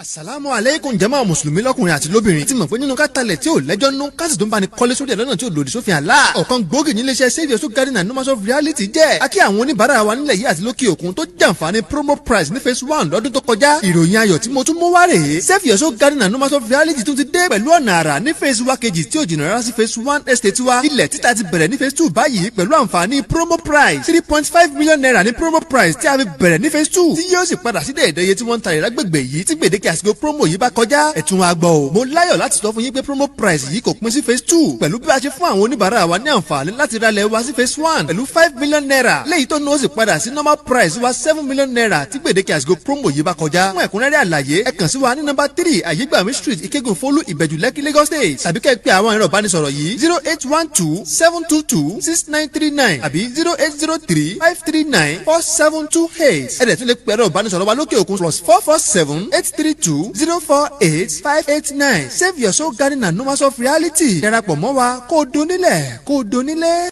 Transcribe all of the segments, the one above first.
Asalaamu aleykum, jama mùsùlùmí lọ́kùnrin àti lóbìnrin. Tí mọ̀ pé nínú kátàlẹ̀ tí ò lẹ́jọ́ nú, kásì tó ń bá ní kọ́lé sórí ẹ̀ lọ́nà tí ò lòdì sófin àlá, ọ̀kan gbòógì níléeṣẹ́ Save Your Soul Garden and Numbers of Reality jẹ́. Akí àwọn oníbàárà wa nílẹ̀ yìí àti lókè òkun tó jàǹfààní promo price ní phase one lọ́dún tó kọjá. Ìròyìn ayọ̀ tí mo tún mú wá rèé: Save Your Soul Garden and Numbers of Reality tún ti dé pẹ̀lú ọ̀nà àrà ní phase wa kejì tí ò jìnnà rárá sí phase one estate wa. Ilẹ̀ títà ti bẹ̀rẹ̀ ní phase two báyìí pẹ̀lú àǹfààní promo price. ₦3.5 million ní promo price tí a fi bẹ̀rẹ̀ ní phase two, tí yóò sì padà sí dẹ̀ẹ̀dẹ̀ iye tí wọ́n ń ta ìrágbègbè yìí tí gbèdéke àsìkò promo yìí bá kọjá. Ẹ̀tún wa gbọ́ o, mo láyọ̀ láti sọ fún yín pé promo price yìí kò pín sí phase two, pẹ̀lú bí a ṣe fún àwọn oníbàárà wa ní àǹfààní láti ralẹ̀ wa sí phase one pẹ̀lú ₦5 million, léyìí tó ní ó sì padà sí normal price wa ₦7 million tí gbèdéke àsìkò promo yìí bá kọjá. Fún ẹ̀kúnrẹ́rẹ́ àlàyé, ẹ kàn sí wa ní nọ́mbà 3, Àyégbàmí Street, Ìkẹ́gùn Fólú, Ìbẹ̀jú Lẹ́kí, Lagos State, tàbí kẹ́ ẹ pé àwọn ẹ̀rọ ìbánisọ̀rọ̀ yìí: 08127226939 àbí 08035394728. Ẹ dẹ̀ tún lè pẹ̀rọ ìbánisọ̀rọ̀ wa lókè òkun: +447832048589. Save Your Soul Garden and Numbers of Reality, darapọ̀ mọ́ wa kó o donílẹ̀, kó o donílẹ̀.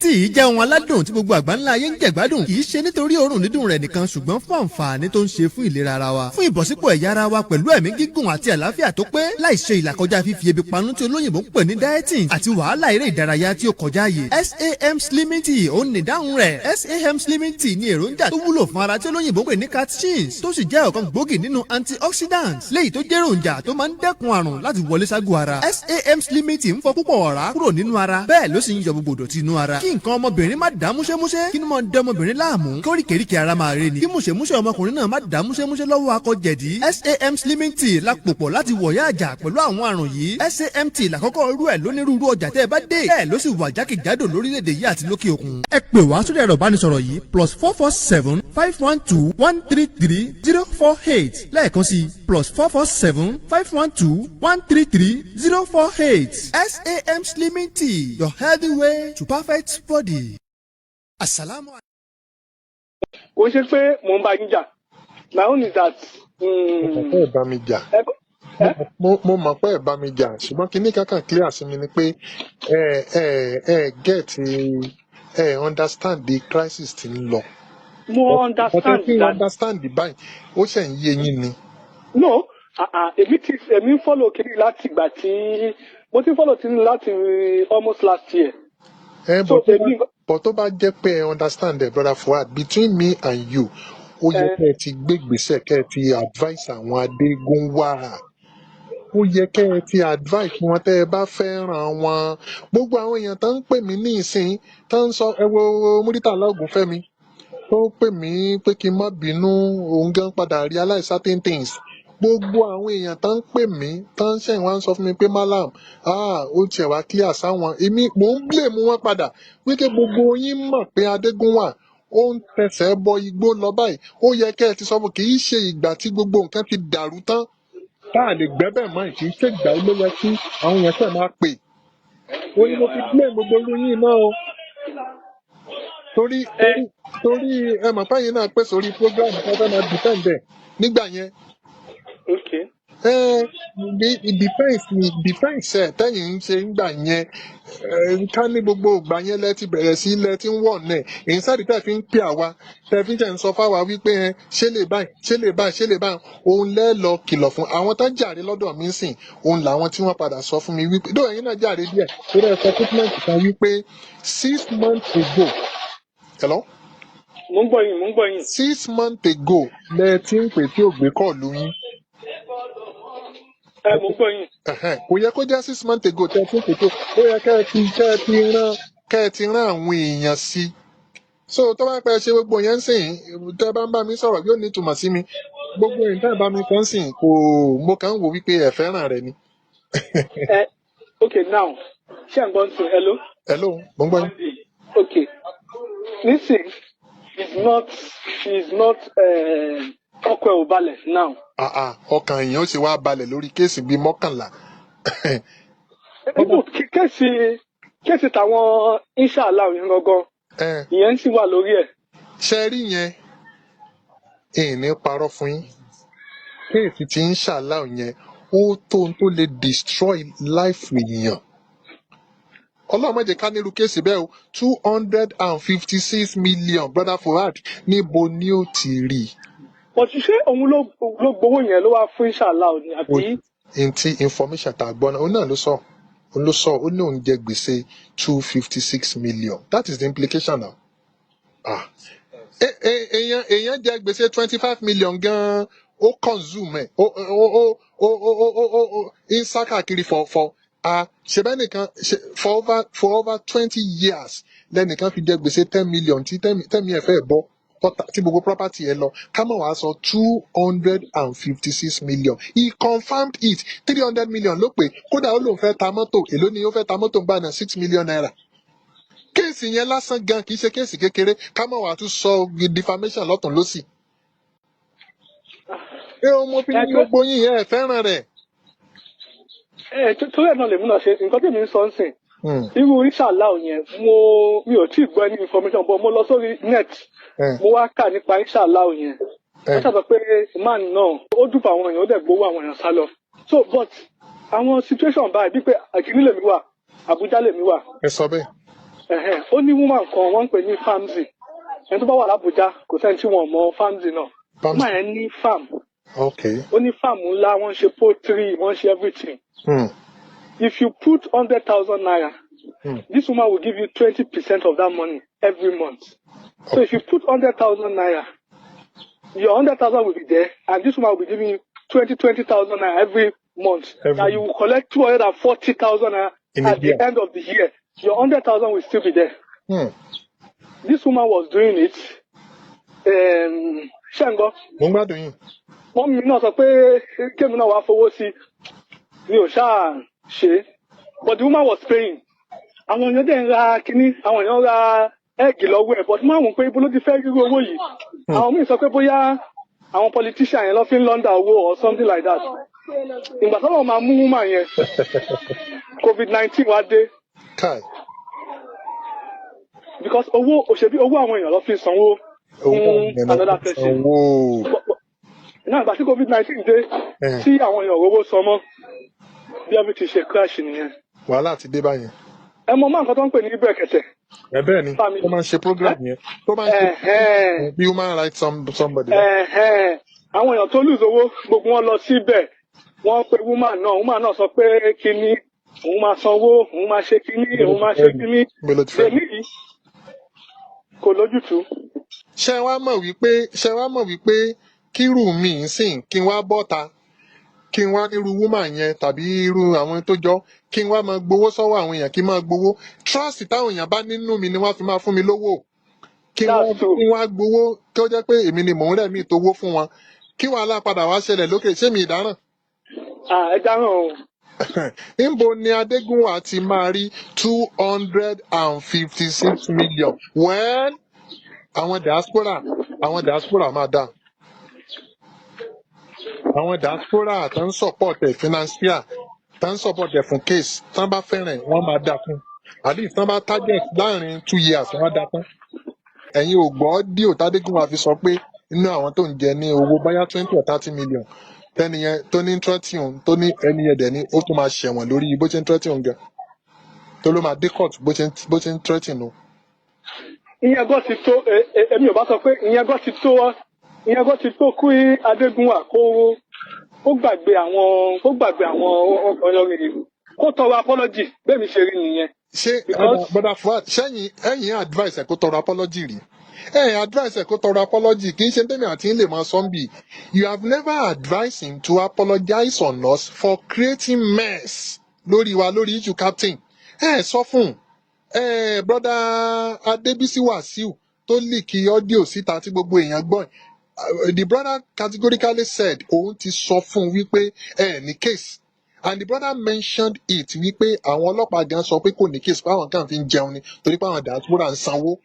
Tí ì jẹ́ ohun aládùn tí gbogbo àgbáńlá ayé ń jẹ̀gbádùn, kì í ṣe nítorí òórùn dídùn rẹ̀ nìkan, ṣùgbọ́n fún àǹfààní tó ń ṣe fún ìlera ara wa, fún ìbọ̀sípò ẹ̀yà ara wa pẹ̀lú ẹ̀mí gígùn àti àlàáfíà tó pé, láì ṣe ìlàkọjá fífi ebi panú tí olóyìnbó ń pè ní dieting àti wàhálà eré ìdárayá tí ó kọjá yìí. SAM Slimming Tea ó ní ìdáhùn rẹ̀. SAM Slimming Tea ní èròjà tó wúlò fún ara tí olóyìnbó ń pè ní catechins, tó sì jẹ́ ọ̀kan gbòógì nínú antioxidants, léyìí tó jẹ́ èròjà tó máa ń dẹ́kun àrùn láti wọlé ságọ́ ara. SAM Slimming Tea ń fọ púpọ̀ ọ̀rá kúrò nínú ara, bẹ́ẹ̀ ló sì ń yọ gbogbo ìdọ̀tí inú ara. Kí nǹkan ọmọbìnrin má dá múṣẹ́múṣẹ́, kí ni máa dẹ ọmọbìnrin láàmú, kóríkèéríkèé ara máa re ni, kí múṣemúṣe ọmọkùnrin náà má dá múṣẹ́múṣẹ́ lọ́wọ́ akọ jẹ̀dí, SAM Slimming Tea lápòpọ̀ láti wọ̀yá àjà pẹ̀lú àwọn àrùn yìí. SAM Tea làkọ́kọ́ irú ẹ̀ lónírúurú ọjà tẹ́ ẹ bá dé, bẹ́ẹ̀ ló sì wà jákèjádò lórílẹ̀‐èdè yìí àti lókè òkun. Ẹ pè wá sórí ẹ̀rọ ìbánisọ̀rọ̀ yìí: +447512133 048. Lẹ́ẹ̀kan sí: +447512133 048. SAM Slimming Tea, your healthy way to perfect body. Asalaamu. Kò ṣe pé mò ń bá yín jà. My own is that. Mo mọ̀ pé ẹ̀ bá mi jà. Mo mọ̀ pé ẹ̀ bá mi jà, ṣùgbọ́n kinní kankan clear sí mi ni pé ẹ get, ẹ understand the crisis tí ń lọ. Mo Ọ̀tẹ̀ understand tí that. Understand báyìí, ó ṣẹ̀ ń yé yín ni. No, ah ah, èmi ń follow kiri láti ìgbà tí mo ti ń follow kiri láti almost last year. Ẹ So bọ̀ tó bá èmi bọ̀ tó bá jẹ́ pé ẹ understand ẹ, Brother Fuad, between me and you, ó yẹ kẹ́ ẹ ti gbé ìgbésẹ̀, kẹ́ ẹ ti advice àwọn Adégúnwà. Ó yẹ kẹ́ ẹ ti advice wọn tẹ́ ẹ bá fẹ́ràn wọn. Gbogbo àwọn èèyàn tó ń pè mí ní ìsìn, tó ń sọ, ẹ wo Muritàlá Ògúnfẹ́mi tó pè mí pé kí n má bínú, òun gan padà realize certain things. Gbogbo àwọn èèyàn tó ń pè mí, tó ń ṣẹ̀yìn wá ń sọ fún mi pé, "Malam, ah, ó tiẹ̀ wá clear sáwọn." Èmi mò ń blame wọn padà wípé gbogbo yín mọ̀ pé Adégúnwà ó ń tẹsẹ̀ bọ igbó lọ báyìí. Ó yẹ kẹ́ ẹ ti sọ fún. Kì í ṣe ìgbà tí gbogbo nǹkan ti dàrú tán tá a lè gbẹ́bẹ̀ mọ́, kì í ṣe ìgbà yìí ló yẹ kí àwọn èèyàn ṣẹ̀ máa pè. Ó ní mo fi blame gbogbo irú yín náà o, torí torí ẹ mọ̀ pé ẹ̀yin náà pè sórí program tó fẹ́ máa defend ẹ̀ nígbà yẹn. Ẹ ní defense ni defense ẹ tẹ́yìn ń ṣe ńgbà yẹn. Ẹ ká ní gbogbo ìgbà yẹn lẹ ti bẹ̀rẹ̀ sí lẹ ti ń wọ̀ nẹ̀ instead tẹ́ fi ń pè àwa, tẹ́ fi ń tẹ̀ ń sọ fáwa wípé ẹ ṣé lè báyìí, ṣé lè báyìí, ṣé lè báyìí, òun lẹ́ lọ kìlọ̀ fún àwọn tó jàre lọ́dọ̀ mi sìn. Òun làwọn tí wọ́n padà sọ fún mi wípé dóò ẹ̀yin náà jàre díẹ̀, torí ẹ sọ statement kan wípé 6 months ago. Hello? Mo ń gbọ́ yín, mo ń gbọ́ yín. 6 months ago lẹ ti ń pè tí ò gbé call yín. Ẹ, mo ń gbọ́ yín. Ẹ̀hẹ́n, kò yẹ kó jẹ́ 6 months ago tẹ́ ẹ ti ń pè tó. Ó yẹ kẹ́ ẹ ti rán àwọn èèyàn sí. So tó bá pẹ́ ṣe gbogbo yẹn ń sìn, tẹ́ bá ń bá mi sọ̀rọ̀, yóò ní ìtumọ̀ sí mi. Gbogbo yẹn tẹ́ ẹ bá mi sọ ń sìn kò, mo kàn ń wò wípé ẹ fẹ́ràn rẹ ni. Ẹ okay, now, ṣé ẹ̀ ń gbọ́ sí? Hello? Hello, mo ń gbọ́ yín. Okay, nísìn is not ọkọ ẹ̀ ò balẹ̀ now. Ah ah, ọkàn èèyàn ó sì wá balẹ̀ lórí case bíi 11. Even case tàwọn inshallah yẹn gangan, ìyẹn sì wà lórí ẹ̀. Ṣe rí yẹn, ìní parọ́ fún yín, case tí ń ṣàlàó yẹn, ó tó ohun tó lè destroy life èèyàn. Ọlọ́run má jẹ́ ká nírú case bẹ́ẹ̀ o. 256 million, Brother Fuad, níbo ni ó ti rí i? But ṣé òun ló gbowó yẹn ló wá fún Inshallah ni àbí? N tí information tá a gbọ́ náà, òun náà ló sọ, òun ló sọ, ó ní òun jẹ gbèsè 256 million. That is the implication now. Ah, èèyàn jẹ gbèsè 25 million gan-an, ó consume ẹ̀, ó ń sá káàkiri for ah, ṣebẹ́ nìkan ṣe for over 20 years lẹ́nìkan fi jẹ gbèsè 10 million tí tẹ́mi ẹ̀ fẹ́ bọ́ tí gbogbo property ẹ lọ. Ká mọ̀ wá sọ 256 million. He confirmed it. 300 million ló pé. Kódà ó lóun fẹ́ ta mọ́tò. Èló ni ó fẹ́ ta mọ́tò gbà náà? ₦6 million. Case yẹn lásán gan kì í ṣe case kékeré. Ká mọ̀ wá tún sọ defamation lọ́tún lọ́sì. Ẹ o, mo fi Ẹ ní tó gbogbo yín ẹ fẹ́ràn rẹ̀. Ẹ torí ẹ̀ náà lèmi náà ṣe nǹkan tí èmi ń sọ ń sìn. Irú Inshallah yẹn, mi ò tíì gbọ́ any information, but mo lọ sórí net, mo wá kà nípa Inshallah yẹn. Wọ́n ṣàtọ̀ pé man náà ó dùpọ̀ àwọn èèyàn, ó dẹ̀ gbowó àwọn èèyàn sá lọ. So but àwọn situation báyìí, bí pé àkíní lèmi wà, Àbújá lèmi wà. Ẹ sọ bẹ́ẹ̀. Ẹ̀hẹ́n, ó ní woman kan wọ́n ń pè ní Famzi. Ẹni tó bá wà lábújá, kò sẹ́ni tí wọ́n mọ Famzi náà. Famzi. Woman yẹn ní farm. Ó ní farm ńlá, wọ́n ń ṣe poultry, wọ́n ń ṣe everything. If you put ₦100,000, this woman will give you 20% of that money every month. So if you put ₦100,000, your 100,000 will be there, and this woman will be giving you twenty twenty thousand naira every month. Every Now you will collect 240,000 naira in a at the year. End of the year. Your 100,000 will still be there. This woman was doing it. Ṣé ń gbọ́? Mo ń gbádùn yín. Wọ́n mi náà sọ pé kémi náà wàá fowó sí, mi ò ṣáà ṣe, but the woman was paying. Àwọn èèyàn dẹ̀ ń ra kínní, àwọn èèyàn ra egg lọ́wọ́ ẹ̀, but máa wò pé ibo ló ti fẹ́ ríru owó yìí. Àwọn míì sọ pé bóyá àwọn politician yẹn lọ́ fi ń launder owó or something like that. Ìgbà tó wọ́n máa mú woman yẹn, COVID-19 wá dé. Kai. Because owó òṣèbí, owó àwọn èèyàn lọ́ fi ń sanwó Owó fún àwọn èèyàn ló another fi person. sanwó. Náà ìgbà tí COVID-19 dé, tí àwọn èèyàn rówó san mọ́, bí everything ṣe crash nìyẹn. Wàhálà ti dé báyẹn. Ẹ mọ máa nǹkan tó ń pè ní Bẹ̀rẹ̀kẹ̀tẹ̀ Ẹ bẹ́ẹ̀ ni, family. Tó máa ń ṣe program yẹn, tó máa ń ṣe bí human rights somebody. Ẹ̀hẹ́n. Àwọn èèyàn tó lose owó, gbogbo wọn lọ síbẹ̀, wọ́n pe woman náà. Woman náà sọ pé kíní òun máa sanwó, òun máa ṣe kíní, òun máa ṣe kíní. Níbo ló ti fẹ́ rí? Èmi yìí kò lójútùú. Ṣé wàá mọ̀ wípé kírù mi ń sìn, kí n wá bọ́ta, kí n wá nírú woman yẹn tàbí irú àwọn tó jọ, kí n wá máa gbowó sọ́wọ́ àwọn èèyàn, kí n máa gbowó, trust táwọn èèyàn bá nínú mi ni wọ́n fi máa fún mi lówó, kí That's wọ́n true. kí wọ́n á gbowó, kí ó jẹ́ pé èmi ni mò ń rẹ̀ mí tó wó fún wọn, kí wàhálà padà wá ṣẹlẹ̀ lókè, ṣé mi ìdáràn? Ah, ẹ dáràn o. Níbo ni Adégúnwà ti máa rí 256 million? Well, àwọn diaspora máa dá àwọn diaspora tó ń support ẹ̀ financial, tó ń support ẹ̀ fún case, tán bá fẹ́ràn ẹ̀, wọ́n máa dá fún. At least tán bá target láàrin 2 years, wọ́n á dá tán. Ẹ̀yin ò gbọ́ díò tádégúnwà fi sọ pé inú àwọn tó ń jẹ ní owó bóyá 20 or 30 million, tẹ́ni yẹn tó ní threatening òun, tó ní ẹni yẹn dẹ̀ ní ó tún máa ṣẹ̀wọ̀n lórí bó ṣe ń threatening òun gan, tó ló máa dé court bó ṣe ń threatening òun. Ìyẹn gan ti tó. Èmi ò bá sọ pé ìyẹn gan ti tó, ìyẹn gan ti tó kí Adégúnwà kó gbàgbé àwọn, kó gbàgbé àwọn ọlọ́rin yìí, kó tọrọ apology. Bẹ́ẹ̀ mi ṣe rí nìyẹn. Ṣé Because Brother Fuad, ṣẹ́yìn ẹ̀yìn advice ẹ̀ kó tọrọ apology rí? Ẹ̀yìn advice ẹ̀ kó tọrọ apology, kì í ṣe tẹ́mi àti ń lè máa sọ ń bì. You have never advised him to apologize on us for creating mess lórí wa, lórí issue captain. Ẹ sọ fún ẹ, Brother Adébísí Wàsíù tó leak audio síta tí gbogbo èèyàn gbọ́. The brother categorically said òun ti sọ fún un wípé ẹ ní case, and the brother mentioned it wípé àwọn ọlọ́pàá gan sọ pé kò ní case, pé àwọn kan fi ń jẹun ni torí pé àwọn diaspora ń sanwó.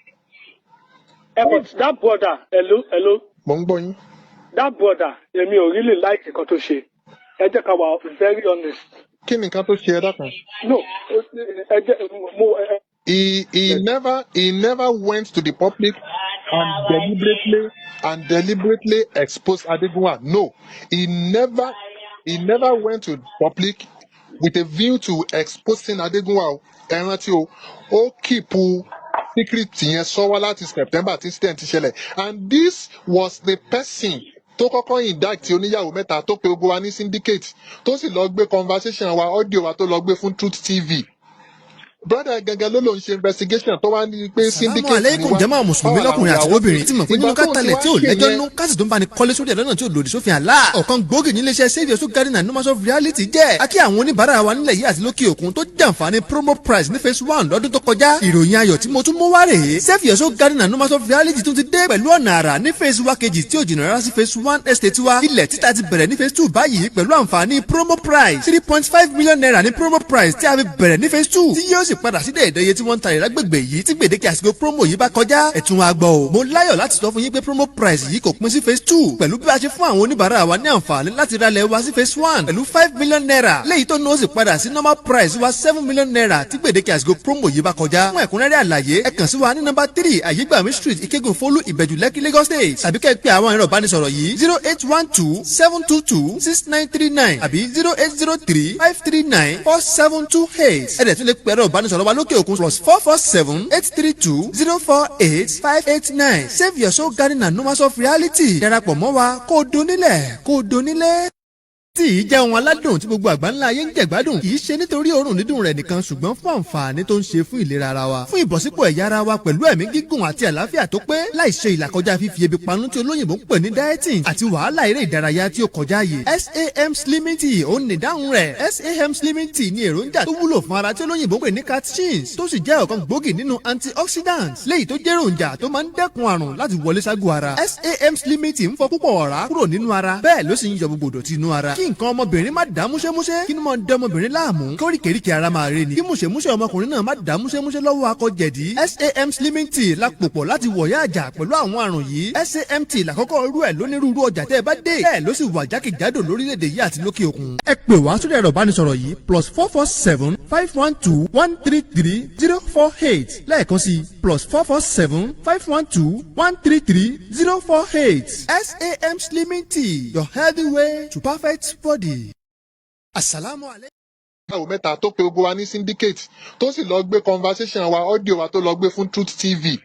Ẹ, but that brother, hello, hello? Mo ń gbọ́ yín. That brother, èmi ò really like nǹkan tó ṣe. Ẹ jẹ́ ká wà very honest. Kí ni nǹkan tó ṣe? Ẹ dákun. No, ẹ jẹ́ mo ẹ. He never went to the public and deliberately exposed Adegunwa. No, he never went to public with a view to exposing Adegunwa o. Ẹ rántí o, ó keep secret yẹn sọ́wọ́ láti September tí incident ti ṣẹlẹ̀, and this was the person Tó kọ́kọ́ indict oníyàwó mẹ́ta, tó pe gbogbo wa ní syndicate, tó sì lọ gbé conversation wa, audio wa, tó lọ gbé fún Truth TV, brother gangan ló ló ń ṣe investigation tó wá ní pé Salamu syndicate ni aleykum wá. jama mùsùlùmí Báwa làwọn lọ́kùnrin àti ìyàwó lóbìnrin tí mọ̀ pé ìgbà nínú tóun ti kátàlẹ̀ wá tí ò ṣe lẹ́jọ́ yẹn nú kásì tó ń bá ní kọ́lé sórí ẹ̀ lọ́nà tí ò lòdì sófin àlá. Ọ̀kan gbòógì níléeṣẹ́ Save Your Soul Garden and Numbers of Reality jẹ́. Akí àwọn oníbàárà wa nílẹ̀ yìí àti lókè òkun tó jàǹfààní promo price ní phase one lọ́dún tó kọjá. Ìròyìn ayọ̀ tí mo tún mú wá rèé. Save Your Soul Garden and Numbers of Reality tún ti dé pẹ̀lú ọ̀nà àrà ní phase wa kejì tí ò jìnnà rárá sí phase one estate wa. Ilẹ̀ títà ti bẹ̀rẹ̀ ní phase two báyìí pẹ̀lú àǹfààní promo price. ₦3.5 million ní promo price tí a fi bẹ̀rẹ̀ ní phase two, tí yóò sì padà sí dẹ̀ẹ̀dẹ̀ iye tí wọ́n ń ta ìrágbègbè yìí tí gbèdéke àsìkò promo yìí bá kọjá. Ẹ̀tún wa gbọ́ o. Mo láyọ̀ láti sọ fún yín pé promo price yìí kò pín sí phase two, pẹ̀lú bí a ṣe fún àwọn oníbàárà wa ní àǹfààní láti ralẹ̀ wa sí phase one pẹ̀lú ₦5 million, léyìí tó ní ó sì padà sí normal price wa ₦7 million tí gbèdéke àsìkò promo yìí bá kọjá. Fún ẹ̀kúnrẹ́rẹ́ àlàyé, ẹ kàn sí wa ní nọ́mbà 3, Àyégbàmí Street, Ìkẹ́gùn Fólú, Ìbẹ̀jú Lẹ́kí, Lagos State, tàbí kẹ́ ẹ pé àwọn ẹ̀rọ ìbánisọ̀rọ̀ yìí: 08127226939 àbí 08035394728. Ẹ dẹ̀ tún lè pẹ̀rọ ìbánisọ̀rọ̀ wa lókè òkun: +447832048589. Save Your Soul Garden and Numbers of Reality, darapọ̀ mọ́ wa kó o donílẹ̀, kó o donílé. Tí ì jẹ́ ohun aládùn tí gbogbo àgbáńlá ayé ń jẹ̀gbádùn, kì í ṣe nítorí òórùn dídùn rẹ̀ nìkan, ṣùgbọ́n fún àǹfààní tó ń ṣe fún ìlera ara wa, fún ìbọ̀sípò ẹ̀yà ara wa pẹ̀lú ẹ̀mí gígùn àti àlàáfíà tó pé, láì ṣe ìlàkọjá fífi ebi panu tí olóyìnbó ń pè ní dieting àti wàhálà eré ìdárayá tí ó kọjá yìí. SAM Slimming Tea ó ní ìdáhùn rẹ̀. SAM Slimming Tea ní èròjà tó wúlò fún ara tí olóyìnbó ń pè ní catechins, tó sì jẹ́ ọ̀kan gbòógì nínú antioxidants, léyìí tó jẹ́ èròjà tó máa ń dẹ́kun àrùn láti wọlé ságọ́ ara. SAM Slimming Tea ń fọ púpọ̀ ọ̀rá kúrò nínú ara, bẹ́ẹ̀ ló sì ń yọ gbogbo ìdọ̀tí inú ara. Kí nǹkan ọmọbìnrin má dá múṣẹ́múṣẹ́, kí ni máa dá ọmọbìnrin láàmú, kóríkèéríkèé ara máa re ni, kí múṣẹ́múṣẹ́ ọmọkùnrin náà má dá múṣẹ́múṣẹ́ lọ́wọ́ akọ jẹ̀dí. SAM Slimming Tea lápòpọ̀ láti wọ̀yá àjà pẹ̀lú àwọn àrùn yìí. SAM Tea làkọ́kọ́ irú ẹ̀ lónírúurú ọjà tẹ́ ẹ bá dé, bẹ́ẹ̀ ló sì wà jákèjádò lórílẹ̀‐èdè yìí àti lókè òkun. Ẹ pè wá sórí ẹ̀rọ ìbánisọ̀rọ̀ yìí: +447 512 133 048. Lẹ́ẹ̀kan sí: +447 512 133 048. SAM Slimming Tea, your healthy way to perfect body. Asalaamu aleykum. Ìyàwó mẹ́ta tó pe gbogbo wa ní syndicate, tó sì lọ gbé conversation wa, audio wa, tó lọ gbé fún Truth TV,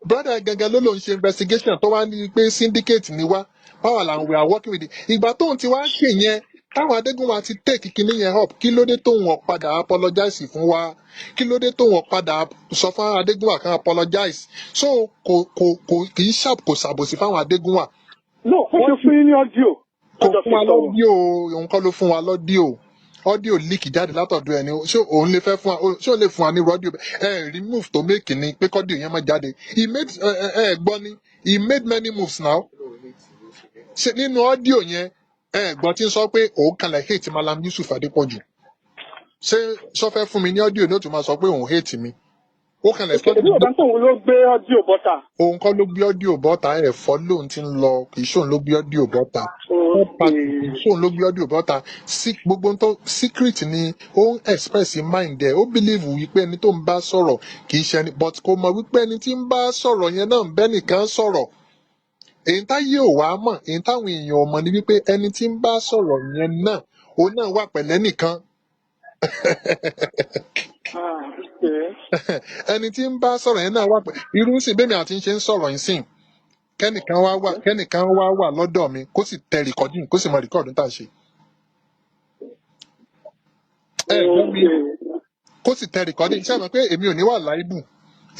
brother gangan ló ló ń ṣe investigation tó wá ní pé syndicate ni wá, báwa làwọn we are working with it. Ìgbà tóun ti wá ṣe yẹn, táwọn Adégúnwà ti take kinní yẹn up, kí ló dé tóun ò padà apologize fún wa? Kí ló dé tóun ò padà sọ fún Adégúnwà kan apologize? So kò kì í ṣàp kò ṣàbòsí fáwọn Adégúnwà. No, ó ṣe fún yín ní audio Kò lọ́jọ́ fún fi wa sọ̀rọ̀. L'audio, òun kọ́ ló fún wa l'audio. Audio leak jáde látọ̀dọ̀ ẹni. Ṣé òun lè fẹ́ fún wa? Ṣé òun lè fún wa ní audio ẹ rí move tó make ni pé k'audio yẹn má jáde? He made ẹ ẹ gbọ́ ni, he made many moves now. Ṣe nínú audio yẹn, ẹ gbọ́ tí ń sọ pé òun kalẹ̀ hate Malam Yusuf Adépọ̀jù. Ṣé sọ fẹ́ fún mi ní audio ní ó tún máa sọ pé òun hate mi? Ó kalẹ̀ sọ. Èmi ò bá ń pè, òun ló gbé audio bọ́tà. Òun kọ́ ló gbé audio bọ́ta. Ẹ̀fọ́ lòun ti ń lọ, kì í ṣòun ló gbé audio bọ́ta. Third party, kì í ṣòun ló gbé audio bọ́ta sí. Gbogbo ohun tó secret ni ó ń express in mind ẹ̀. Ó believe wípé ẹni tó ń bá sọ̀rọ̀ kì í ṣe ẹni, but kò mọ̀ wípé ẹni tí ń bá sọ̀rọ̀ yẹn náà ń bẹ́ nìkan sọ̀rọ̀. Èyí táyé ò wá mọ̀, èyí táwọn èèyàn ò mọ̀ ni wípé ẹni tí ń bá sọ̀rọ̀ yẹn náà, òun náà wà pẹ̀lẹ́ nìkan. Ah, okay. Ẹni tí ń bá sọ̀rọ̀ yẹn náà wà pẹ̀ irú sìn bẹ́ẹ̀ mi àti ń ṣe ń sọ̀rọ̀ yín sìn, kẹ́nìkan wá wà lọ́dọ̀ mi, kó sì tẹ recording, kó sì mọ record tá à ń ṣe. Ẹ gbọ́ mi? Okay. Kó sì tẹ recording, ṣé ẹ mọ̀ pé èmi ò ní wà láìbù,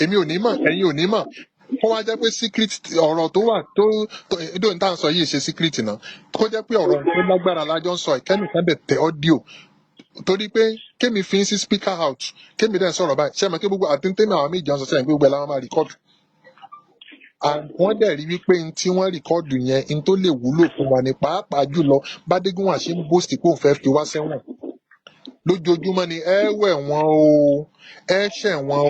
èmi ò ní mọ̀, ẹ̀yin ò ní mọ̀. Kó wá jẹ́ pé secret ọ̀rọ̀ tó wà tó èdè tá à ń sọ yìí ṣe secret náà, kó jẹ́ pé ọ̀rọ̀ tó lágbára lájọ́ ń sọ yìí, kẹ́nìkan dẹ̀ tẹ audio, torí pé kémi fi ń sí speaker out, kémi dẹ̀ sọ̀rọ̀ báyìí. Ṣé ẹ mọ̀ pé gbogbo àti tèmi àwọn méjì ọ̀sán sẹ́yìn, gbogbo ẹ̀ la máa record, and wọ́n dẹ̀ rí wípé n tí wọ́n record yẹn, n tó lè wúlò fún wa ní, pàápàá jùlọ bádégúnwà ṣe ń boast pé òun fẹ́ fi wá sẹ́wọ̀n lójoojúmọ́ ni. Ẹ wẹ̀ wọ́n o, ẹ ṣẹ̀ wọ́n o.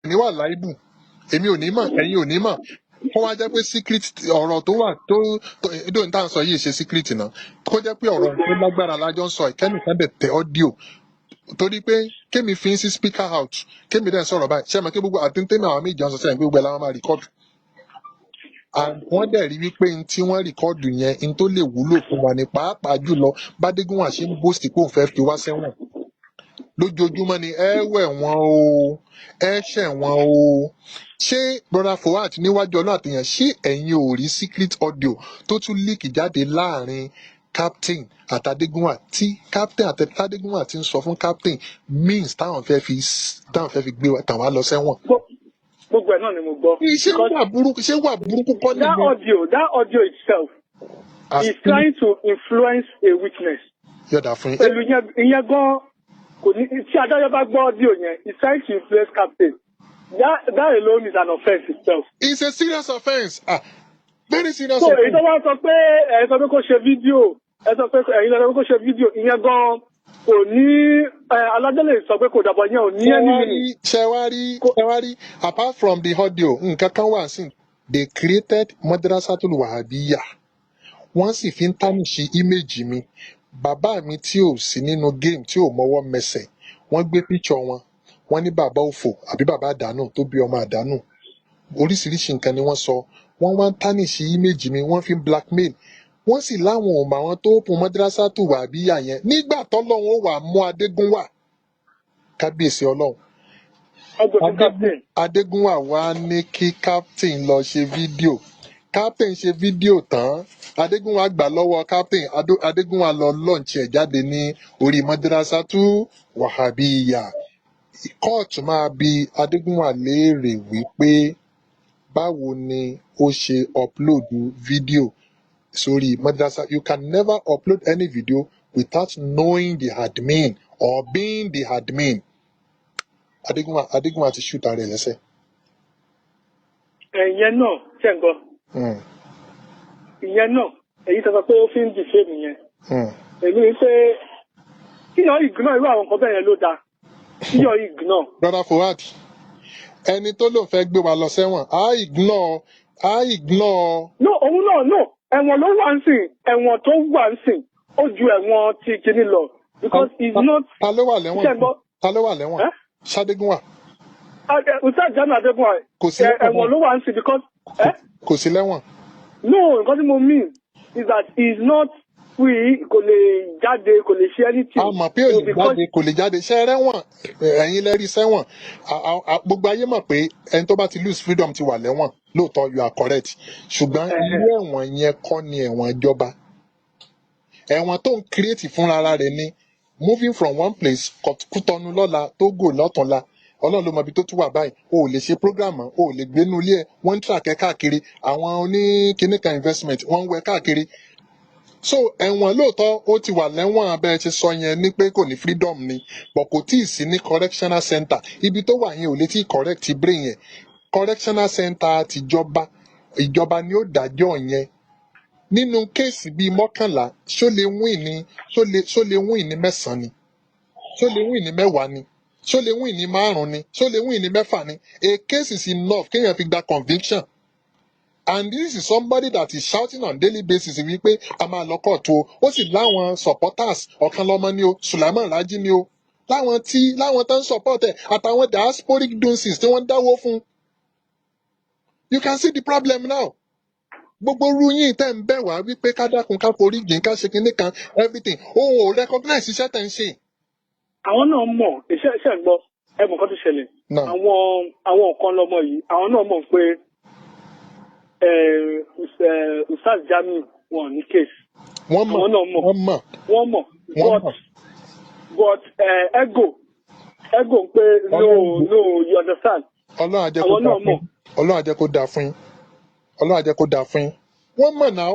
Ní wà láìbù, Èmi ò ní mọ̀, ẹ̀yin ò ní mọ̀. Kó wá jẹ́ pé secret ọ̀rọ̀ tó wà tó ìdó ní tá à ń sọ yìí ṣe secret náà, kó jẹ́ pé ọ̀rọ̀ tó lágbára lájọ́ ń sọ, ìkẹ́nìkan dẹ̀ tẹ audio, torí pé kémi fi ń sí speaker out, kémi dẹ̀ sọ̀rọ̀ báyìí, ṣé ẹ mọ̀ pé gbogbo àti tèmi àwọn méjì ọ̀sán sẹ́yìn, gbogbo ẹ̀ la máa record, and wọ́n dẹ̀ rí wípé n tí wọ́n record yẹn, n tó lè wúlò fún wa ní, pàápàá jùlọ bádégúnwà ṣe ń boast pé òun fẹ́ fi wá sẹ́wọ̀n lójoojúmọ́ ni, ẹ wẹ̀ wọ́n o, ẹ ṣẹ̀ wọ́n o. Ṣé Brother Fuad, níwájú Ọlọ́run àtìyàn, ṣé ẹ̀yin ò rí secret audio tó tún leak jáde láàrin captain àtàdégúnwà, tí captain àtàdégúnwà ti ń sọ fún captain means táwọn fẹ́ fi gbé wa tàn wá lọ sẹ́wọ̀n? Gbogbo ẹ̀ náà ni mo gbọ́. Ṣé Because wà burúkú, ṣé wà burúkú kọ́ that nìyẹn? audio, that audio itself is trying to influence a witness. Yọ̀dà fún yín. Pẹ̀lú ìyẹn, ìyẹn gan kò ní, tí adájọ́ bá gbọ́ audio yẹn, is trying to influence captain. That alone is an offence itself. It's a serious offence, ah, very serious So èyí tó offence. wá sọ pé ẹ sọ pé kó ṣe fídíò, ẹ sọ pé ẹ̀yin sọ pé kó ṣe fídíò, ìyẹn gan kò ní ẹ adájọ́ lè sọ pé kò dàbọ̀, yẹn ò ní Ṣé any wá rí meaning. Ṣé wá rí, ṣé wá rí, apart from the audio, nǹkan kan wà sí, they created Madrasatul Wahabiyya, wọ́n sì fi ń tarnish image mi. Bàbá mi tí ò sí nínú game, tí ò mọwọ́ mẹsẹ̀, wọ́n gbé picture wọn, wọ́n ní bàbá òfò àbí bàbá àdánù tó bí ọmọ àdánù, oríṣiríṣi nǹkan ni wọ́n sọ. Wọ́n wá ń tarnish image mi, wọ́n fi ń blackmail, wọ́n sì láwọn ò mọ àwọn tó open Madrasatul Wahabiyya yẹn. Nígbà tọ́lọ́run ó wà mú Adégúnwà, kábíyèsí Ọlọ́run. Ọgbẹ́ fún captain. Adégúnwà wá ní kí captain lọ ṣe fídíò. Captain ṣe fídíò tán, Adégúnwà gbà lọ́wọ́ captain. Adégúnwà lọ launch ẹ̀ jáde ní orí Madrasatu Wahabiyya. Kóòtù máa bi Adégúnwà léèrè wípé báwo ni ó ṣe upload fídíò sórí madrasa. You can never upload any video without knowing the admin or being the admin. Adégúnwà ti shoot ara ẹ̀ lẹ́sẹ̀. Ẹ̀yẹn náà ṣe ń gbọ́. Ìyẹn náà, èyí tó sọ pé ó fi ń defame yẹn, èmi rí pé kíyàn ignore irú àwọn nǹkan bẹ́ẹ̀ yẹn ló dáa, kíyàn ignore. Brother Fuad, ẹni tó lóun fẹ́ gbé wa lọ sẹ́wọ̀n, á ignore, á ignore. No, òun náà, no, ẹ̀wọ̀n ló wà ń sìn, ẹ̀wọ̀n tó wà ń sìn ó ju ẹ̀wọ̀n ti kinní lọ, because it's not. Ta ló wà lẹ́wọ̀n? Ṣe ń gbọ́? Ta ló wà lẹ́wọ̀n? Ẹ́? Ṣadégúnwà. Ustaz Jamiu Adégúnwà. Kò sí lẹ́wọ̀n. Ẹ̀wọ̀n ló wà ń sìn because ẹ́. Kò sí lẹ́wọ̀n. No, nǹkan tí mo mean is that he is not free, kò lè jáde, kò lè ṣe anything. A mọ̀ pé ò So lè because jáde, kò lè jáde. Ṣe rẹ́wọ̀n, ẹ̀yin lẹ́rí sẹ́wọ̀n. Gbogbo ayé mọ̀ pé ẹni tó bá ti lose freedom ti wà lẹ́wọ̀n lóòótọ́, you are correct, ṣùgbọ́n irú ẹ̀wọ̀n yẹn kọ́ ni ẹ̀wọ̀n ìjọba. Ẹ̀wọ̀n tó ń create fúnra ara rẹ̀ ni, moving from one place, Kútọ́nù lọ́la, Tógò lọ́túnla, Ọlọ́run ló mọ ibi tó tún wà báyìí. O ò lè ṣe program mọ́, o ò lè gbénú ilé ẹ̀, wọ́n ń track ẹ káàkiri, àwọn oní kan investment, wọ́n ń wẹ káàkiri. So ẹ̀wọ̀n lóòótọ́, ó ti wà lẹ́wọ̀n abẹ́ ṣe sọ yẹn ní pé kò ní freedom ni, but kò tí ì sí ní correctional center. Ibi tó wà yẹn ò lè tí ì correct brain yẹn. Correctional center tìjọba, ìjọba ni ó dájọ́ yẹn. Nínú case bíi 11, ṣó lè win ní ṣó lè win ní mẹ́sàn-án ni? Ṣó lè win ní 10 ni? Ṣó lè win ní márùn ni? Ṣó lè win ní mẹ́fà ni? A case is enough kéèyàn fi gba conviction, and this is somebody that is shouting on daily basis wípé a máa lọ kóòtù o. Ó sì láwọn supporters, ọ̀kan lọ́mọ ni o, Sulaiman Raji ni o, láwọn tí láwọn tó ń support ẹ̀, àtàwọn diasporic dunces tí wọ́n ń dáwó fún. You can see the problem now. Gbogbo irú yín tẹ́ ń bẹ̀ wá wípé ká dákun, ká forí jìn, ká ṣe kinní kan, everything, òun ò recognize iṣẹ́ tẹ́ ń ṣe. Àwọn náà mọ̀ iṣẹ́ iṣẹ́ ń gbọ́, ẹ mọ̀ nǹkan tó ṣẹlẹ̀. Náà. Àwọn kan lọmọ yìí, àwọn náà mọ̀ pé Ustaz Jamiu wọn ní case. Wọ́n mọ̀. Àwọn náà mọ̀. Wọ́n mọ̀. Wọ́n mọ̀. Wọ́n But mọ̀. but ego ń pé no. Ọlọ́run. No, you understand. Ọlọ́run á jẹ́ kó Àwọn dáa náà fún mọ̀. yín. Ọlọ́run á jẹ́ kó dáa fún yín. Ọlọ́run á jẹ́ kó dáa fún yín. Wọ́n mọ̀ náà,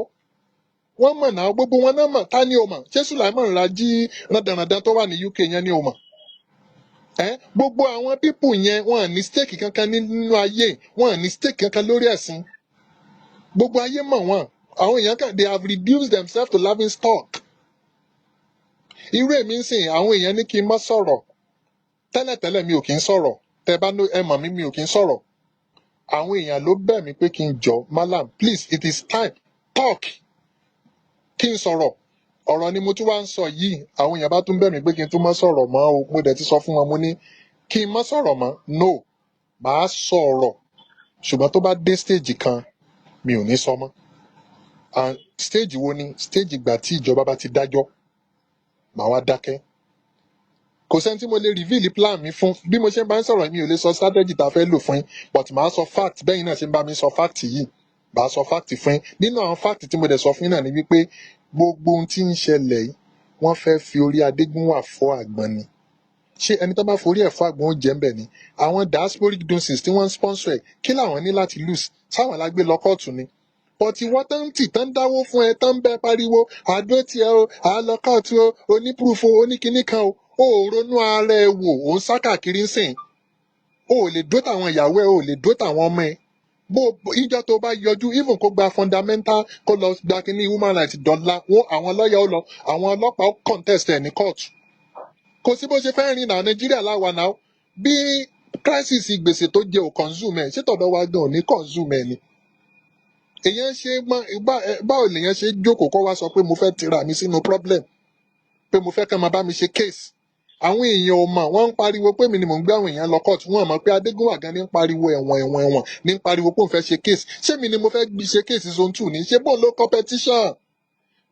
wọ́n mọ̀ náà, gbogbo wọn náà mọ̀. Ta ni o mọ̀? Ṣé Sulaiman Raji rádaràdán tó wà ní UK yẹn ni o mọ̀? Ẹ gbogbo àwọn people yẹn, wọn ní stake kankan nínú ayé, wọn ní stake kankan lórí ẹ̀sìn. Gbogbo ayé mọ̀ wọ́n. Àwọn èèyàn kan, they have reduced themselves to laughing stock. Irú èmi ń sìn, àwọn èèyàn ní kí n má sọ̀rọ̀. Tẹ́lẹ̀tẹ́lẹ̀ mi ò kí ń sọ̀rọ̀. Tẹ́ bá ẹ mọ̀ mí, mi ò kí ń sọ̀rọ̀. Àwọn èèyàn ló bẹ̀ mí pé kí n jọ, "Malam, please, it is time, talk," kí n sọ̀rọ̀. Ọ̀rọ̀ ni mo tún wá ń sọ yìí. Àwọn èèyàn bá tún bẹ̀ mí pé kí n tún má sọ̀rọ̀ mọ́ o. Mo dẹ̀ ti sọ fún wọn, mo ní kí n má sọ̀rọ̀ mọ́? No, màá sọ̀rọ̀, ṣùgbọ́n tó bá dé stage kan, mi ò ní sọ mọ́. And stage wo ni stage? Ìgbà tí ìjọba bá ti dájọ́, màá wá dákẹ́. Kò sẹ́ni tí mo lè reveal plan mi fún. Bí mo ṣe ń bá ń sọ̀rọ̀, mi ò lè sọ strategy tá a fẹ́ lò fún yín, but màá sọ fact. Bẹ́yìn náà ṣe ń bá mi sọ fact yìí, màá sọ fact fún yín. Nínú àwọn fact tí mo dẹ̀ sọ fún yín náà ni wípé gbogbo ohun tí ń ṣẹlẹ̀ yìí, wọ́n fẹ́ fi orí Adégúnwà fọ́ àgbọn ni. Ṣé ẹni tó bá forí ẹ̀ fọ́ àgbọn, ó jẹ́ ń bẹ̀ ni? Àwọn diasporic dunces tí wọ́n ń sponsor ẹ̀, kí làwọn ní láti lose? Sáwọn lágbé lọ kóòtù ni? But ìwọ tó ń tì tán dáwó fún ẹ, tán ń bẹ pariwo àdó tiẹ o, à lọ kóòtù o, oní proof o, oníkinní kan o, ò ronú ara ẹ wò. Ò ń sá káàkiri ń sìn, o ò lè dó tàwọn ìyàwó ẹ, o ò lè dó tàwọn ọmọ ẹ. Bó ìjọ tó bá yọjú, even kó gba fundamental, kó lọ gba kíní human rights dọ́là wọn, àwọn lọ́ọ̀yà ó lọ, àwọn ọlọ́pàá ó contest ẹ̀ ní court. Kò sí bó ṣe fẹ́ rìn náà. Nàìjíríà láwa náà, bí crisis gbèsè tó jẹ ò consume ẹ̀, ṣé tọ̀dọ̀ wa gan ò ní consume ẹ̀ ni? Èèyàn ṣe báwo lèèyàn ṣe jókòó kó wá sọ pé mo fẹ́ tira mi sínú problem, pé mo fẹ́ kẹ́ máa bá mi ṣe case? Àwọn èèyàn ò mọ̀. Wọ́n ń pariwo pé mi ni mò ń gbé àwọn èèyàn lọ court. Wọ́n mọ̀ pé Adégúnwà gan ní ń pariwo ẹ̀wọ̀n, ẹ̀wọ̀n, ẹ̀wọ̀n, ní ń pariwo pé òun fẹ́ ṣe case. Ṣé mi ni mo fẹ́ ṣe case zone two ní? Ṣé bóun ló competition?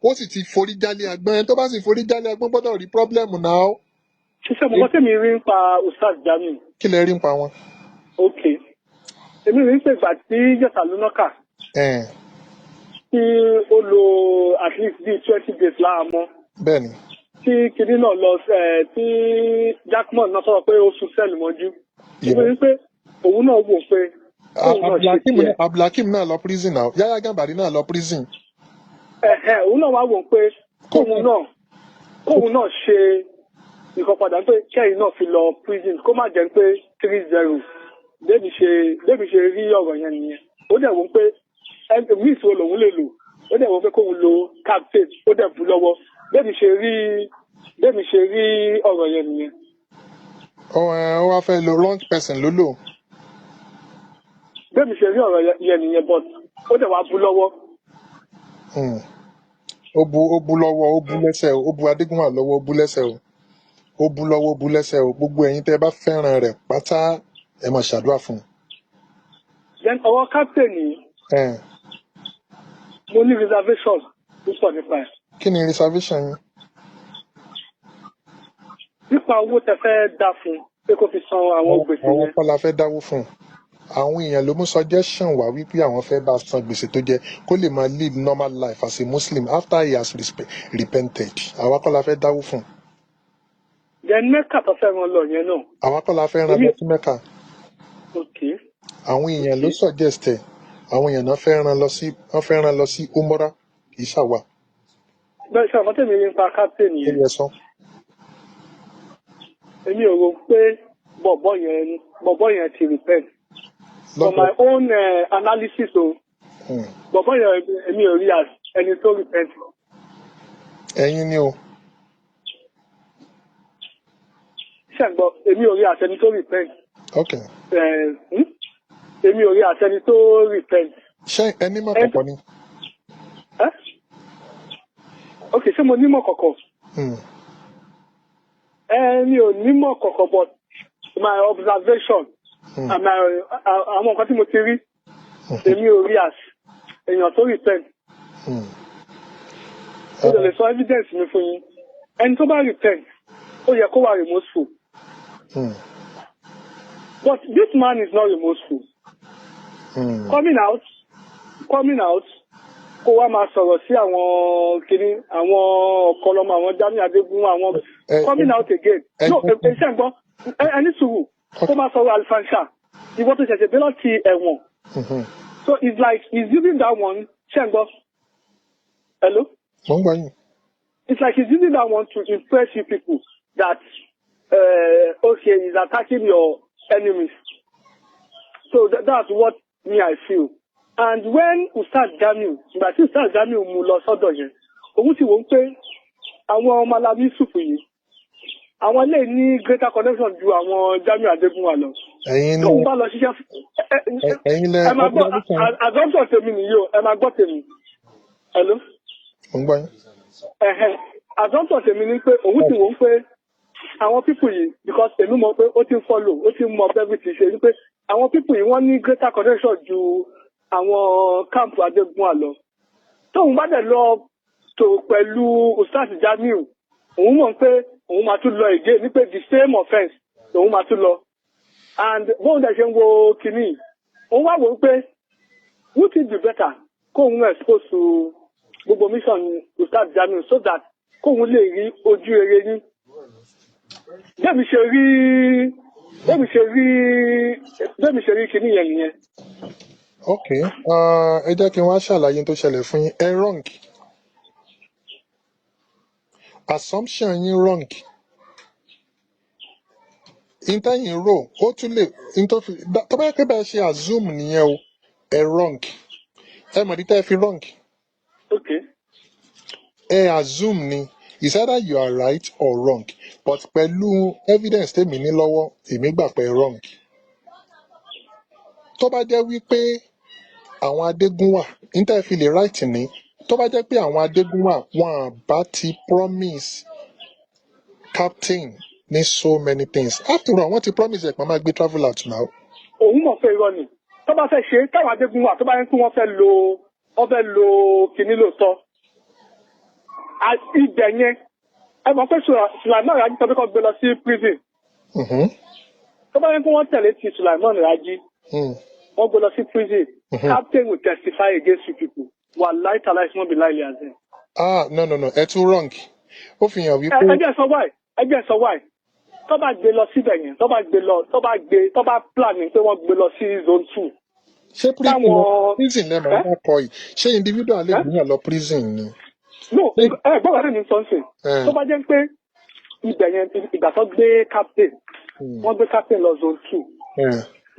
Ó sì ti forí jálé agbọ́n. Ẹni tó bá sì forí jálé agbọ́n gbọ́dọ̀ rí problem náà. Ṣiṣẹ́ mo kọ́ tèmi rí ń pa Ustaz Jamiu. Kí lẹ rí ń pa wọn? Ok, èmi rí pé ìgbà tí Jẹ̀sà Lónàkà tí ó lo at least bíi 20 days láàmú, tí kinní náà lọ ẹ, tí Jackman náà sọ̀rọ̀ pé ó sùn cell mọ́jú, èmi rí pé òun náà wò pé kóun náà ṣe Abdulhakeem tiẹ̀. Abdulhakeem náà lọ prison náà, Yahya Gambari náà lọ prison. Ẹ̀hẹ̀, òun náà wá wò pé kóun náà ṣe nǹkan padà, pé kẹ́yìn náà fi lọ prison, kó má jẹ́ pé 3-0. Débi ṣe rí ọ̀rọ̀ yẹn nìyẹn. Ó dẹ̀ wò pé miss wo lòun lè lò. Ó dẹ̀ wò pé kóun lo captain, ó dẹ̀ bú lọ́wọ́. Débi ṣe rí ọ̀rọ̀ yẹn nìyẹn. Ó wá fẹ́ lo wrong person ló lò. Débi ṣe rí ọ̀rọ̀ yẹn nìyẹn, but ó dẹ̀ wá bú lọ́wọ́. Ó bu lọ́wọ́, ó bu lẹ́sẹ̀ o. Ó bu Adégúnwà lọ́wọ́, ó bu lẹ́sẹ̀ o. Ó bu lọ́wọ́, ó bu lẹ́sẹ̀ o. Gbogbo ẹ̀yin tẹ́ ẹ bá fẹ́ràn rẹ̀ pátá, ẹ máa ṣàdúrà fún un. Then ọ̀rọ̀ captain yìí, mo ní reservation púpọ̀ nípa ẹ̀. Kí ni reservation yín? Nípa owó tẹ fẹ́ dá fún pé kó fi san àwọn gbèsè Àwọn yẹn. kọ́ la fẹ́ dáwó fún un. Àwọn èèyàn ló mú suggestion wá wípé àwọn fẹ́ bá san gbèsè tó jẹ, kó lè máa live normal life as a Muslim after he has repented. Àwa kọ́ la fẹ́ dáwó fún un. Then Mecca tó fẹ́ ràn lọ yẹn náà. Àwa kọ́ la fẹ́ rán lọ sí Mecca. Àwọn èèyàn ló suggest ẹ̀. Àwọn èèyàn náà fẹ́ rán lọ sí, wọ́n fẹ́ rán lọ sí umrah, kì í ṣàwà. Bẹ́ẹ̀ ṣe àwọn tèmi rí nípa captain Kí yẹn. ni ẹ sọ? Èmi ò rò pé bọ̀bọ̀ yẹn ti repent. For Lọ́dọ̀ my own analysis o, bọ̀bọ̀ yẹn, èmi ò rí as ẹni tó repent. Ẹ̀yin ni o. Ṣàgbọ́, èmi ò rí as ẹni tó repent. Ok. Èmi ò rí as ẹni tó repent. Ṣé ẹni mọ̀ Ẹni kọ̀kọ́ ni? Ẹ́, ok, ṣé mo nímọ̀ kọ̀kọ̀? Ẹ mi ò nímọ̀ kọ̀kọ̀, but my observation and my àwọn nǹkan tí mo ti rí, èmi ò rí as èèyàn tó repent. Mo dẹ̀ lè sọ evidence mi fún yín. Ẹni tó bá repent, ó yẹ kó wà remorseful, but this man is not remorseful. Coming out kó wá máa sọ̀rọ̀ sí àwọn kìíní, àwọn ọ̀kọlọmọ, àwọn Jamiu Adégún, àwọn coming out again, no, ẹ ṣe ń gbọ́, ẹ ní sùúrù, kó máa sọ̀rọ̀ alifansha, ìwọ tó ṣẹ̀ṣẹ̀ dé láti ẹ̀wọ̀n. So it's like he's using that one. Ṣe ń gbọ́? Hello? Mo ń gbọ́ yín. It's like he's using that one to impress you people that okay, he's attacking your enemies. So that's what me I feel. And when Ustaz Jamiu, ìgbà tí Ustaz Jamiu mú lọ sọ́dọ̀ yẹn, òun ti wò ó pé àwọn Mallam Yusuf yìí, àwọn lè ní greater connection ju àwọn Jamiu Adégúnwà lọ. Ẹ̀yin lẹ Tóun bá lọ ṣiṣẹ́ ẹ̀yin lẹ ẹ máa gbọ́ observation. Assumption tèmi nìyí o, ẹ máa gbọ́ tèmi. Hello? Mo ń gbọ́ yín. Ẹ̀hẹ̀, assumption tèmi ni pé òun ti wò ó pé àwọn people yìí, because èmi mọ̀ pé ó ti ń follow, ó ti ń mọ bẹ́ẹ̀ ti ṣe, ni pé àwọn people yìí, wọ́n ní greater connection ju àwọn camp Adégúnwà lọ. Tóun bá dẹ̀ lọ tò pẹ̀lú Ustaz Jamiu, òun mọ̀ pé òun máa tún lọ again, ní pé the same offence òun máa tún lọ. And bóun dẹ̀ ṣe ń wo kinní, òun wá wò ó pé would it be better kóun expose to gbogbo mission Ustaz Jamiu so that kóun lè rí ojú rere yín. Bẹ́ẹ̀mi ṣe rí kinní yẹn nìyẹn. Ok, ẹ jẹ́ kí n wá ṣàlàyé tó ṣẹlẹ̀ fún yín. Ẹ wrong, assumption yín wrong. Intẹ́yìn rò ó tún lè in tó fi tó bá yẹ pé bẹ́ẹ̀ ṣe assume nìyẹn o, ẹ wrong. Ẹ mọ̀ ní tẹ́ ẹ fi wrong. Ok. Ẹ assume ni. It's either you are right or wrong, but pẹ̀lú evidence tèmi ní lọ́wọ́, èmi gbà pé ẹ wrong. Tó bá jẹ́ wípé àwọn Adégúnwà ní tẹ́ ẹ fi lè right ní, tó bá jẹ́ pé àwọn Adégúnwà, wọn à bá ti promise captain ní so many things. After all, wọ́n ti promise ẹ̀ pé máa gbé travel out now. Òun mọ̀ pé irọ́ ni. Tó bá fẹ́ ṣe táwọn Adégún wà, tó bá yẹn kí wọ́n fẹ́ lo kinní lóòótọ́, ibẹ̀ yẹn, ẹ mọ̀ pé Sulaiman Raji sọ pé kó gbé lọ sí prison. Tó bá yẹn kí wọ́n tẹ̀lé ti Sulaiman Raji, wọ́n gbé lọ sí prison, captain will testify against you people. Wàláì tàláì tí wọ́n bí láìlẹ̀ àzẹ́. Ah, no, no, no, ẹ tún wrong. Ó fi hàn wípé Ẹ jẹ́ sọ why, ẹ jẹ́ sọ why. Tó bá gbé lọ síbẹ̀ yẹn, tó bá gbé lọ, tó bá gbé, tó bá plan ni pé wọ́n gbé lọ sí zone two. Ṣé prison Táwọn prison lẹ́nu ẹ ọ̀gá kọ yìí? Ṣé individual lè ẹ gbìyàn lọ prison ni? No. Ṣé Ẹ gbọ́dọ̀ ní sọ́nsìn. Ẹ Tó bá jẹ́ pé ibẹ̀ yẹn, ìgbà tó gbé captain, wọ́n gbé captain lọ zone two,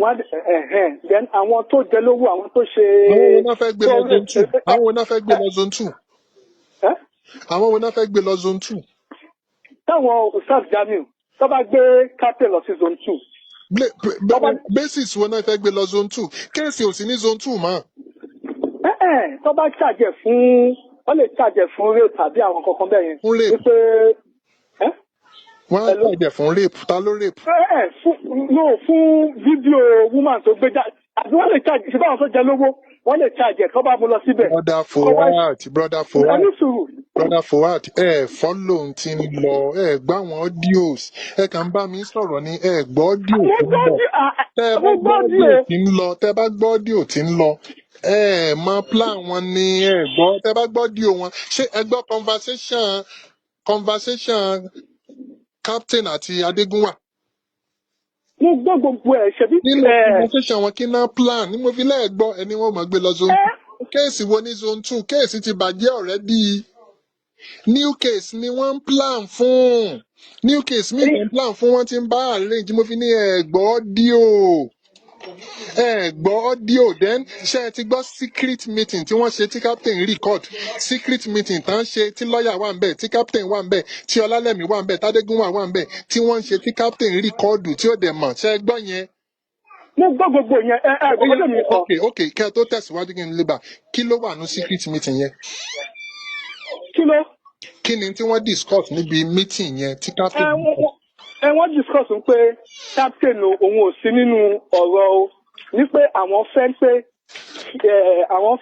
wọ́n á ẹ̀hẹ́n, then àwọn tó jẹ lówó, àwọn tó ṣe Àwọn wo náà fẹ́ gbé tó lọ zone two? ẹ Àwọn wo náà fẹ́ gbé lọ zone two? Ẹ Àwọn wo náà fẹ́ gbé lọ zone two? Táwọn Ustaz Jamiu tó bá gbé captain lọ sí zone two, tó bá Basis wo náà fẹ́ gbé lọ zone two? Case ò sí ní zone two mọ́. Ẹ tó bá charge fún, wọ́n lè charge fún rape tàbí àwọn kankan bẹ́ẹ̀ yẹn. Fún rape? Wípé ẹ Wọ́n á Hello? charge fún rape? Ta ló rape? Ẹ fún, no, fún fídíò woman tó gbé jáde, àbí wọ́n lè charge ṣe báwọn tó jẹ lówó, wọ́n lè charge tó bá mú lọ síbẹ̀. Brother Kọ́ wá Fuad, brother ẹ Fuad, ní sùúrù. Brother Fuad, ẹ follow ohun tí ń lọ, ẹ gbọ́ àwọn audios. Ẹ kàn ń bá mi sọ̀rọ̀ ni, ẹ gbọ́ audio Mo tó ń gbọ́ bọ̀. dí Tẹ́ ẹ mo bá gbọ́ gbọ́ dí audio o. tí ń lọ, tẹ́ ẹ bá gbọ́ audio tí ń lọ, ẹ mọ plan wọn ni. Ẹ gbọ́, tẹ́ ẹ bá gbọ́ audio wọn, ṣé ẹ gbọ́ conversation captain àti Adégúnwà? Mo gbọ́ gbogbo ẹ̀ ṣebí. Nínú Ẹ conversation wọn, kí náà plan ní mo fi lẹ́ẹ̀gbọ́ ẹni wọ́n mọ̀ gbé lọ zone ẹ two. Case wo ní zone two? Case ti bàjẹ́ already. New case ni wọ́n ń plan fún. New case mi ń plan fún, wọ́n ti ń bá arrange. Mo fi ní ẹ gbọ́ audio, ẹ gbọ́ audio. Then ṣé ẹ ti gbọ́ secret meeting tí wọ́n ṣe tí captain record? Secret meeting tán ṣe tí lọ́ọ̀yà wà ń bẹ̀, tí captain wà ń bẹ̀, tí Ọlálẹ́mí wà ń bẹ̀, tádégúnwà wà ń bẹ̀, tí wọ́n ń ṣe tí captain record tí ó dẹ̀ mọ̀, ṣé ẹ gbọ́ yẹn? Mo gbọ́ gbogbo yẹn. Ẹ Ó gbogbo yá. tèmi sọ. Ok, kẹ́ ẹ tó tẹ̀síwájú, kí n lè bà, kí ló wà ní secret meeting yẹn? Kí ló Kí ni tí wọ́n discuss níbi meeting yẹn tí ẹ captain wọ́n ẹ wọ́n discuss pé captain o, òun ò sí nínú ọ̀rọ̀ o, ní pé àwọn fẹ́ pé àwọn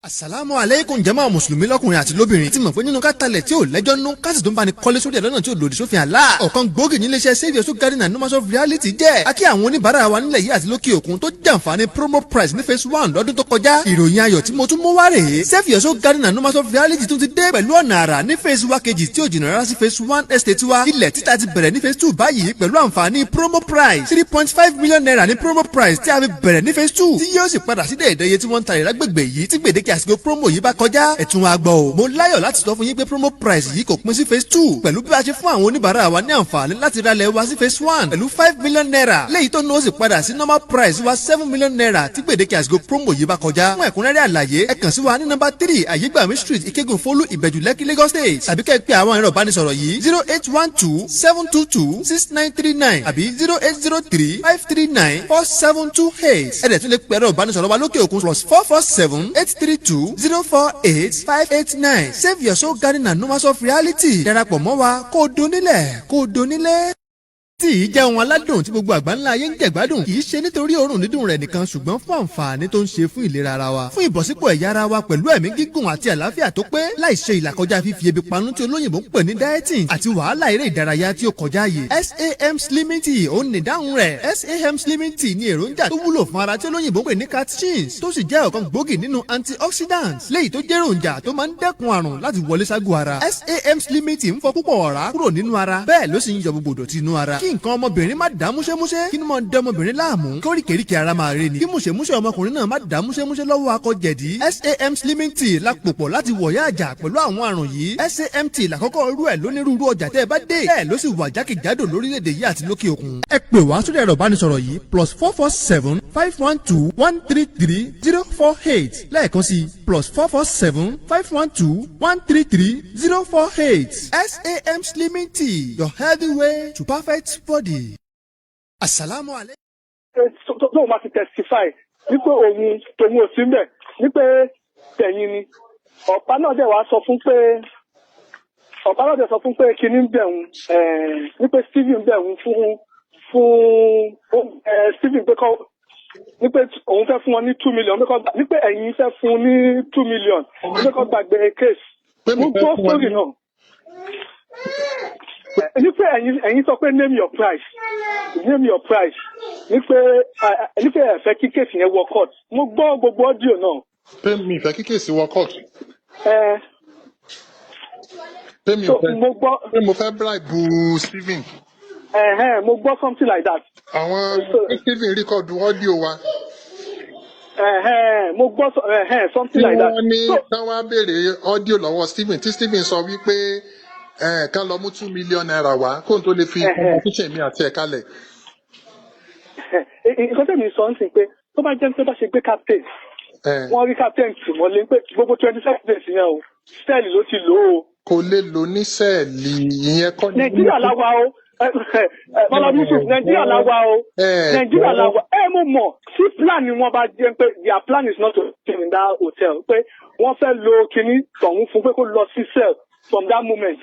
Asalaamu aleykum jama mùsùlùmí lọ́kùnrin àti lóbìnrin tí mọ̀ pé nínú kátàlẹ̀ tí ò lẹ́jọ́ nú, kásì tó ń bá ní kọ́lé sórí ẹ̀ lọ́nà tí ò lòdì sófin àlá, ọ̀kan gbòógì níléeṣẹ́ Save Your Soul Garden and Numas of Reality jẹ́. Akí àwọn oníbàárà wa nílẹ̀ yìí àti lókè òkun tó jàǹfààní promo price ní phase one lọ́dún tó kọjá. Ìròyìn ayọ̀ tí mo tún mú wá rèé: Save Your Soul Garden and Numas of Reality tún ti dé pẹ̀lú ọ̀nà àrà ní phase wa kejì tí ò jìnnà rárá sí phase one estate wa. Ilẹ̀ títà ti bẹ̀rẹ̀ ní phase two báyìí pẹ̀lú àǹfààní promo price. ₦3.5 million ní promo price tí a fi bẹ̀rẹ̀ ní phase two, tí yóò sì padà sí déédéé iye tí wọ́n ń ta ìrágbègbè yìí tí gbèdéke. àsìkò promo yìí bá kọjá. Ẹ̀tún wa gbọ́ o. Mo láyọ̀ láti sọ fún yín pé promo price yìí kò pín sí phase two, pẹ̀lú bí a ṣe fún àwọn oníbàárà wa ní àǹfààní láti ralẹ̀ wa sí phase one pẹ̀lú ₦5 million, léyìí tó ní ó sì padà sí normal price wa ₦7 million tí gbèdéke àsìkò promo yìí bá kọjá. Fún ẹ̀kúnrẹ́rẹ́ àlàyé, ẹ kàn sí wa ní nọ́mbà 3, Àyégbàmí Street, Ìkẹ́gùn Fólú, Ìbẹ̀jú Lẹ́kí, Lagos State, tàbí kẹ́ ẹ pé àwọn ẹ̀rọ ìbánisọ̀rọ̀ yìí: 08127226939 àbí 08035394728. Ẹ dẹ̀ tún lè pe ẹ̀rọ ìbánisọ̀rọ̀ wa lókè òkun: +447832048 589. Save Your Soul Garden and Numasoft Reality, darapọ̀ mọ́ wa kó o donílẹ̀, kó o donílé. Tí ì jẹ́ ohun aládùn tí gbogbo àgbáńlá ayé ń jẹ̀gbádùn, kì í ṣe nítorí òórùn dídùn rẹ̀ nìkan, ṣùgbọ́n fún àǹfààní tó ń ṣe fún ìlera ara wa, fún ìbọ̀sípò ẹ̀yà ara wa pẹ̀lú ẹ̀mí gígùn àti àlàáfíà tó pé, láì ṣe ìlàkọjá fífi ebi panú tí olóyìnbó ń pè ní dieting àti wàhálà eré ìdárayá tí ó kọjá yìí. SAM Slimming Tea ó ní ìdáhùn rẹ̀. SAM Slimming Tea ní èròjà tó wúlò fún ara tí olóyìnbó ń pè ní catechins, tó sì jẹ́ ọ̀kan gbòógì nínú antioxidants, léyìí tó jẹ́ èròjà tó máa ń dẹ́kun àrùn láti wọlé ságọ́ ara. SAM Slimming Tea ń fọ púpọ̀ ọ̀rá kúrò nínú ara, bẹ́ẹ̀ ló sì ń yọ gbogbo ìdọ̀tí inú ara. Kí nǹkan ọmọbìnrin má dá múṣẹ́múṣẹ́, kí ni máa dá ọmọbìnrin láàmú, kóríkèéríkèé ara máa re ni, kí múṣemúṣe ọmọkùnrin náà má dá múṣẹ́múṣẹ́ lọ́wọ́ akọ jẹ̀dí. SAM Slimming Tea lápòpọ̀ láti wọ̀yá àjà pẹ̀lú àwọn àrùn yìí. SAM Tea làkọ́kọ́ irú ẹ̀ lónírúurú ọjà tẹ́ ẹ bá dé, bẹ́ẹ̀ ló sì wà jákèjádò lórílẹ̀‐èdè yìí àti lókè òkun. Ẹ pè wá sórí ẹ̀rọ ìbánisọ̀rọ̀ yìí: +447512133 048. Lẹ́ẹ̀kan sí: +447512133 048. SAM Slimming Tea, your healthy way to perfect body. Asalaamu aleykum. Tóun bá ti testify wípé òun tòun ò sí mbẹ̀, wípé tẹ̀yìn ni. Ọ̀pá náà dẹ̀ wá sọ fún pé, ọ̀pá náà dẹ̀ sọ fún pé kinní ń bẹ̀ òun, wípé Stephen bẹ̀ òun fún Stephen pé kọ́ wípé òun fẹ́ fún wọn ní 2 million, pé kọ́ wípé ẹ̀yin fẹ́ fún un ní 2 million, wípé kọ́ gbàgbé case. Pé Mo mi fẹ́ gbọ́ fún wọn story ní náà ní pé ẹ̀yin sọ pé name your price, name your price, ní pé ẹ fẹ́ kí case yẹn wọ court. Mo gbọ́ gbogbo audio náà. Pé mi ì fẹ́ kí case wọ court. Ẹ Pé mi ò so fẹ́ mo gbọ́ pé mo fẹ́ bribe Stephen. Ẹ̀hẹ́n, mo gbọ́ something like that. Àwọn So pé Stephen record audio wa. Ẹ̀hẹ́n, mo gbọ́ ẹ̀hẹ́n, Tí something like that. wọ́n ní So tán wá béèrè audio lọ́wọ́ Stephen, tí Stephen sọ wípé kán lọ mú ₦2 million wá kóun tó lè fi conversation mi àti ẹ̀ kalẹ̀. Nǹkan tẹ̀mí sọ ń sìn pé tó bá jẹ́ pé bá ṣe gbé captain, wọ́n rí captain tì mọ́lé pé gbogbo 27 days yẹn o, cell ló ti lò ó. Kò lè lò ní cell, ìyẹn kọ́ ni. Nàìjíríà la wà o. Bọ́lá Yusuf, Nàìjíríà la wà o. Nàìjíríà la wà. Ẹ mo mọ̀ tí plan ni wọ́n bá jẹ́ pé their plan is not to stay in that hotel, pé wọ́n fẹ́ lo kinní tọ̀hún fún pé kó lọ sí cell. From that moment,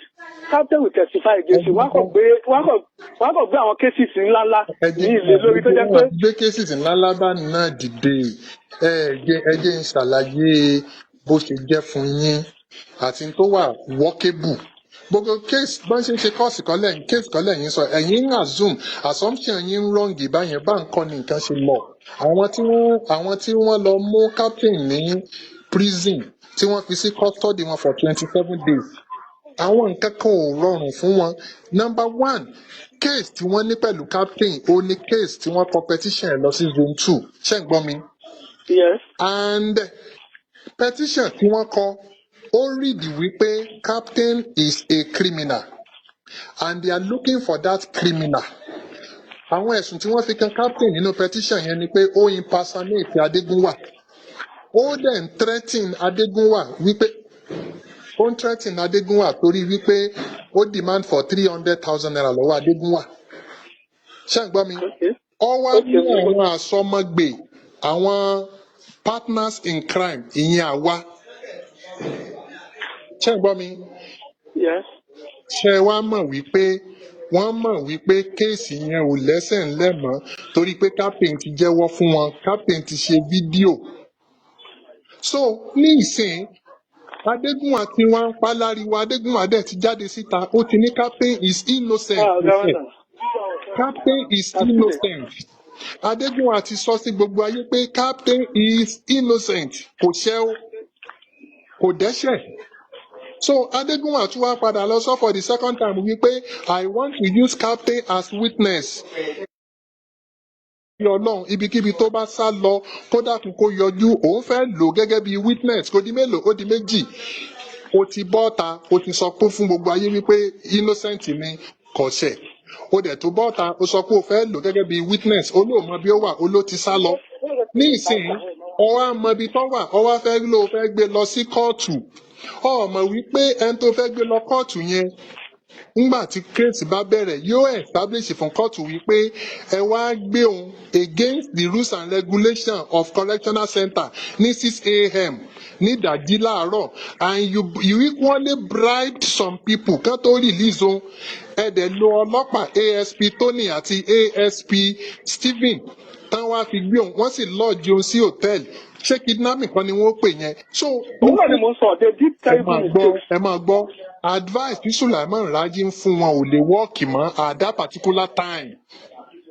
captain will testify against you. Wọ́n á kàn gbé àwọn cases ńláńlá Ẹ ní jẹ́ ilé lórí tó jẹ́ pé gbé cases ńláńlá bá náà dìde. Ẹ jẹ́ ń ṣàlàyé bó ṣe jẹ́ fún yín àti tó wà workable. Gbogbo case bọ́n ṣe ń ṣe course kọ́lẹ̀, case kọ́lẹ̀ yín sọ, ẹ̀yin ń assume, assumption yín ń wrong báyẹn. Bá nǹkan ní nǹkan ṣe lọ, àwọn tí wọ́n lọ mú captain ní prison, tí wọ́n fi sí custody wọn for 27 days, àwọn nǹkan kan ò rọrùn fún wọn. Number one case tí wọ́n ní pẹ̀lú captain, ó ní case tí wọ́n kọ petition ẹ̀ lọ sí Zone 2. Ṣé ń gbọ́ mi? Yes. And petition tí wọ́n kọ, ó read wípé captain is a criminal and they are looking for that criminal. Àwọn ẹ̀sùn tí wọ́n fi kan captain nínú petition yẹn ni pé ó impersonate Adégúnwà, ó dẹ̀ ń threaten Adégúnwà, wípé ó ń threaten Adégúnwà torí wípé ó demand for ₦300,000 lọ́wọ́ Adégúnwà. Ṣé ń gbọ́ mi? Okay. Ó wá Okay. ní àwọn àsọmọgbè, àwọn partners in crime, ìyẹn àwa. Ṣé ń gbọ́ mi? Yes. Ṣé ẹ wá mọ̀ wípé wọ́n mọ̀ wípé case yẹn ò lẹ́sẹ̀ ńlẹ̀ mọ́, torí pé captain ti jẹ́wọ́ fún wọn, captain ti ṣe fídíò. So ní ìsìn, Adégúnwà tí wọ́n ń pa láriwo. Adégúnwà dẹ̀ ti jáde síta, ó ti ní captain is innocent. Ah, governor. Captain is Captain. innocent. Adégúnwà ti sọ sí gbogbo ayé pé captain is innocent, kò ṣẹ̀ o, kò dẹ́ṣẹ̀. So Adégúnwà tún wá padà lọ sọ for the second time wípé I want to use captain as witness. Ọlọ́run, ibikíbi tó bá sá lọ, kó dákun kó yọjú, òun fẹ́ lò gẹ́gẹ́ bí witness. Kó di mélòó? Ó di méjì. O ti bọ́ta, o ti sọ pé fún gbogbo ayé wípé innocent ni, kò ṣẹ̀. O dẹ̀ tó bọ́ta, o sọ pé o fẹ́ lò gẹ́gẹ́ bí witness, o lóò mọ bí ó wà, o ló ti sá lọ. Ní ìsìn, o wá mọ ibi tó wà, o wá fẹ́ lò, o fẹ́ gbé lọ sí kóòtù. O mọ̀ wípé ẹni tó fẹ́ gbé lọ kóòtù yẹn, ńgbà tí case bá bẹ̀rẹ̀, yóò establish fún kóòtù wípé ẹ wá gbé òun against the rules and regulation of correctional center ní 6 a.m. ní ìdájí láàárọ̀, and you equally bribed some people kán tó release òun. Ẹ dẹ̀ lo ọlọ́pàá ASP Tony àti ASP Stephen tán wá fi gbé òun, wọ́n sì lodge òun sí hòtẹ́ẹ̀lì. Ṣé kidnapping kan ni wọ́n pè yẹn? So Òun náà ni mò ń sọ, they did ẹ terrible máa gbọ́. mistakes. Ẹ máa gbọ́, advice tí Sulaiman Raji ń fún wọn ò lè work mọ́ at that particular time,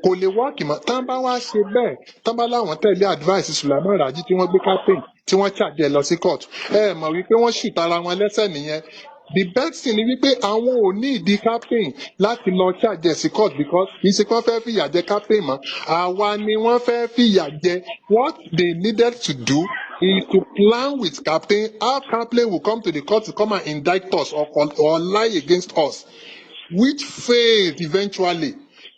kò lè work mọ́. Tán bá wá ṣe bẹ́ẹ̀, tán bá láwọn tẹ̀lé advice Sulaiman Raji tí wọ́n gbé captain, tí wọ́n charge ẹ lọ sí court, ẹ mọ̀ wípé wọ́n shoot ara wọn lẹ́sẹ̀ nìyẹn. The best thing ni wípé àwọn ò ní ìdí captain láti lọ charge ẹ sí court, because kì í ṣe pé wọ́n fẹ́ fìyà jẹ captain mọ́, àwa ni wọ́n fẹ́ fìyà jẹ. What they needed to do is to plan with captain how captain will come to the court to come and indict us or lie against us, which failed eventually.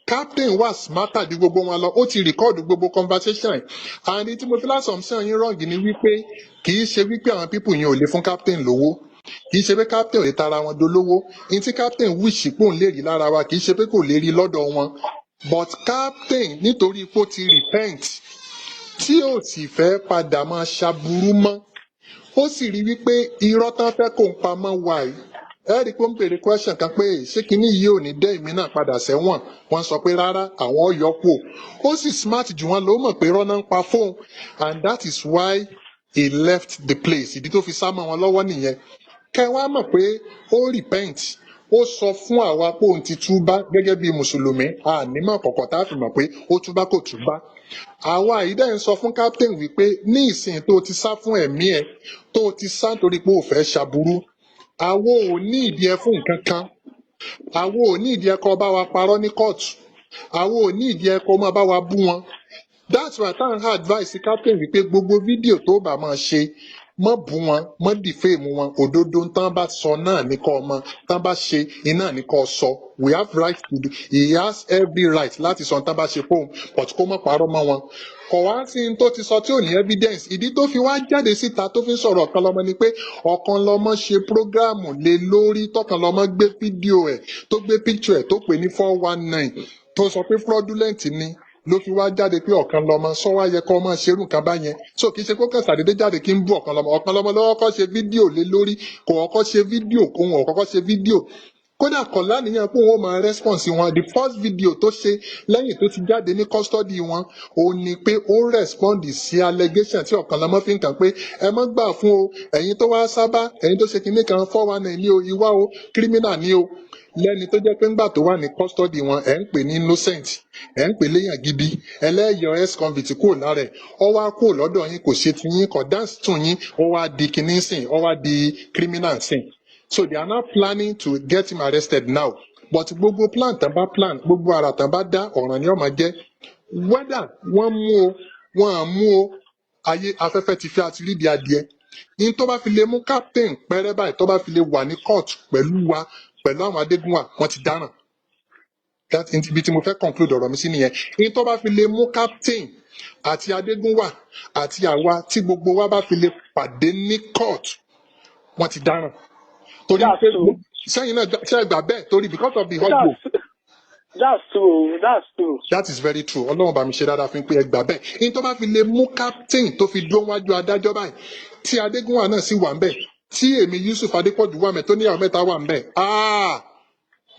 Captain was smarter ju gbogbo wọn lọ, ó ti record gbogbo conversation. And tí mo fi assumption yín wrong ni wípé kì í ṣe wípé àwọn people yẹn ò lè fún captain lówó, kì í ṣe pé captain ò lè tara wọn dolówó. Ní tí captain wish pé òun lè rí lára wa, kì í ṣe pé kò lè rí lọ́dọ̀ wọn, but captain, nítorí pé ó ti repent, tí ò sì fẹ́ padà máa ṣaburú mọ́, ó sì rí wípé irọ́ tán fẹ́ kó ń pamọ́ wà yìí. Ẹ rí i pé ó ń béèrè question kan pé ṣé kinní yìí ò ní dẹ́ èmi náà padà sẹ́wọ̀n? Wọ́n sọ pé rárá, àwọn ọ̀yọ́ kù. Ó sì smart jù wọ́n lọ, ó mọ̀ pé irọ́ náà ń pa fóun, and that is why he left the place. Ìdí tó fi sá mọ́ wọn lọ́wọ́ nìyẹn. Kẹ́ wá mọ̀ pé ó repent, ó sọ fún àwa pé òun ti túbá. Gẹ́gẹ́ bí mùsùlùmí, ànímọ̀ kọ̀kọ̀ tá a fi mọ̀ pé ó túbá kò túbá. Àwa yìí dẹ̀ ń sọ fún captain wípé ní ìsìn tó ti sá fún ẹ̀mí ẹ̀, tó ti sá nítorí pé ò fẹ́ ṣaburú, àwo ò ní ìdí ẹ fún nǹkan kan. Àwo ò ní ìdí ẹ kó bá wa parọ́ ní kóòtù, àwo ò ní ìdí ẹ kó máa bá wa bú wọn. That's why táwọn advice captain wípé gbogbo fídíò tó bá máa ṣe, mọ́ bú wọn, mọ́ defame wọn. Òdodo tán bá sọ náà ní kọ́ ọmọ tán bá ṣe iná ní kọ́ sọ. We have right to do, he has every right láti sọ tán bá ṣe fóun, but kó má parọ́ mọ́ wọn. Kò wá sí ní tó ti sọ tí ò ní evidence. Ìdí tó fi wá jáde síta tó fi ń sọ̀rọ̀ Ọ̀kanlọ́mọ ni pé Ọ̀kanlọ́mọ ṣe program lé lórí, tọ̀kanlọ́mọ gbé fídíò ẹ̀, tó gbé picture ẹ̀, tó pè ní 419, tó sọ pé fraudulent ni, ló fi wá jáde pé Ọ̀kanlọ́mọ sọ wá yẹ kó máa ṣerú nǹkan báyẹn. So kì í ṣe kó kàn ṣàdédé jáde kí n bú Ọ̀kanlọ́mọ. Ọ̀kanlọ́mọ lọ́wọ́ kọ́ ṣe fídíò lé lórí, kò kọ́kọ́ ṣe fídíò, òun ò kọ́kọ́ ṣe fídíò. Kódà kọ̀ láníyàn pé òun ó máa response wọn. The first video tó ṣe lẹ́yìn tó ti jáde ní custody wọn, òun ni pé ó respond sí allegation tí Ọ̀kanlọ́mọ fi ń kàn pé ẹ má gbà fún o, ẹ̀yin tó wá sábà, ẹ̀yin tó ṣe kinní kan, 419 ní o, ìwá o, criminal ní o. Lẹ́ni tó jẹ́ pé ńgbà tó wà ní custody wọn, ẹ̀ ń pè ní innocent, ẹ̀ ń pè léyàn gidi, ẹlẹ́yọ̀ ex convict kúrò lára ẹ̀, ọ wá kúrò lọ́dọ̀ yín, kò ṣe ti yín, kò dance tún yín, ó wá di kinní sìn, ó wá di criminal sìn. So they are now planning to get him arrested now, but gbogbo plan tán bá plan, gbogbo ara tán bá dá, ọ̀ràn ni ó máa jẹ́. Whether wọ́n mú o, wọ́n à mú o, ayé afẹ́fẹ́ ti fi àti rídìí adìẹ ní. Tó bá fi lè mú captain pẹ́rẹ́ báyìí, tó bá fi lè wà ní court pẹ̀lú wa, pẹ̀lú àwọn Adégúnwà, wọ́n ti dáràn. That ibi tí mo fẹ́ conclude ọ̀rọ̀ mi sí nìyẹn. Ní tó bá fi lè mú captain àti Adégúnwà àti àwa, tí gbogbo wa bá fi lè pàdé ní court, wọ́n ti dáràn, torí That's pé true. sẹ́yìn náà ṣe gbà bẹ́ẹ̀, torí because of the audio. That's true. That's true. That is very true. Ọlọ́run bá mi ṣe dáadáa fún pé ẹ gbà bẹ́ẹ̀. Ní tó bá fi lè mú captain, tó fi dúró wájú adájọ́ báyìí, tí Adégúnwà náà sì wà ń bẹ̀, tí èmi Yusuf Adépọ̀jù wà mẹ́, tó níyàwó mẹ́ta wà ń bẹ̀, ah,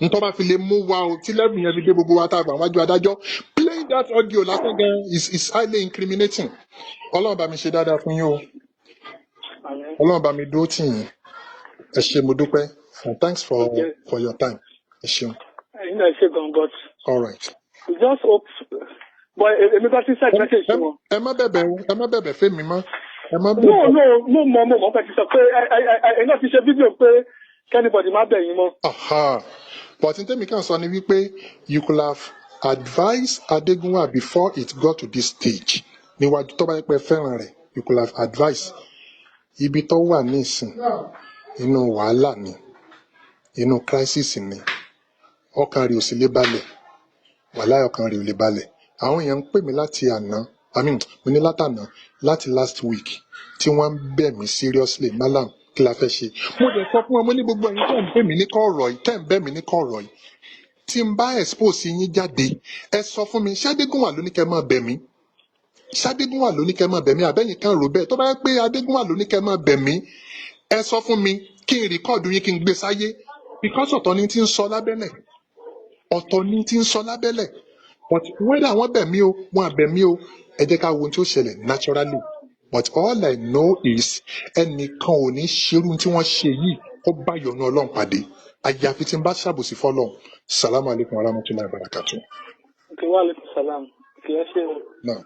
ní tó bá fi lè mú wa o, tí lẹ́bùn yẹn fi dé gbogbo wa tá a gbà wájú adájọ́, playing that audio lásán gan is highly incriminating. Ọlọ́run bá mi ṣe dáadáa fún yín o. Àmín. Ọlọ́run bá mi dúró tì yín. Ẹ ṣé, mo dúpẹ́, and thanks for your time. Ẹ ṣeun. Ẹ̀yin náà ṣe gan, but All right. we just hope, but èmi bá ti send message sí wọn. Ẹ má bẹ̀bẹ̀ o, ẹ má bẹ̀bẹ̀ fẹ́mi mọ́, ẹ má No. bẹ̀bẹ̀. No, mo mọ̀ pé ti sọ pé ẹ náà ti ṣe fídíò pé kí anybody má bẹ̀ yín mọ́. Aha. But n tẹ́mi kàn sọ ni wípé you could have Advise Adegunwa before it got to this stage. Níwájú tó bá yẹ pé ẹ fẹ́ràn rẹ̀, you could have advised. Ibi tó wà nísìn, inú wàhálà ni, inú crisis ni, ọkàn rẹ̀ ò sì lè balẹ̀. Wàláì, ọkàn rẹ̀ ò lè balẹ̀. Àwọn èèyàn ń pè mí láti àná, I mean, mo ní látàná, láti last week, tí wọ́n ń bẹ̀ mí seriously, "Malam, kí la fẹ́ ṣe?" Mo dẹ̀ sọ fún wọn, mo ní gbogbo ẹ̀yin tẹ́ ń bẹ̀ mí ní kọ̀ọ̀rọ̀ yìí, tẹ́ ń bẹ̀ mí ní kọ̀ọ̀rọ̀ yìí, tí n bá expose yín jáde, ẹ sọ fún mi, ṣé Adégúnwà ló ní kẹ́ máa bẹ̀ mí? Ṣé Adégúnwà ló ní kẹ́ máa bẹ̀ mí? Àbẹ́yìn kan rò bẹ́ẹ̀. Tó bá yẹ pé Adégúnwà ló ní kẹ́ máa bẹ̀ mí, ẹ sọ fún mi kí n record yín, kí n gbé sáyé, because ọ̀tọ̀ ni tí ń sọ lábẹ́lẹ̀, ọ̀tọ̀ ni tí ń sọ lábẹ́lẹ̀. But whether wọ́n bẹ̀ mí o, wọ́n á bẹ̀ mí o, ẹ jẹ́ ká wo ohun tí ó ṣẹlẹ̀ naturally. But all I know is, ẹnìkan ò ní ṣerú tí wọ́n ṣe yìí kó bá ìyọ́nú Ọlọ́run pàdé, àyàfi tí n bá ṣàbòsí fọ́lọ́run. Salamu alaykum wa rahmatulahi wa barakatuh. Okay, wa alaikum salam. Okay, ẹ ṣé o. Now.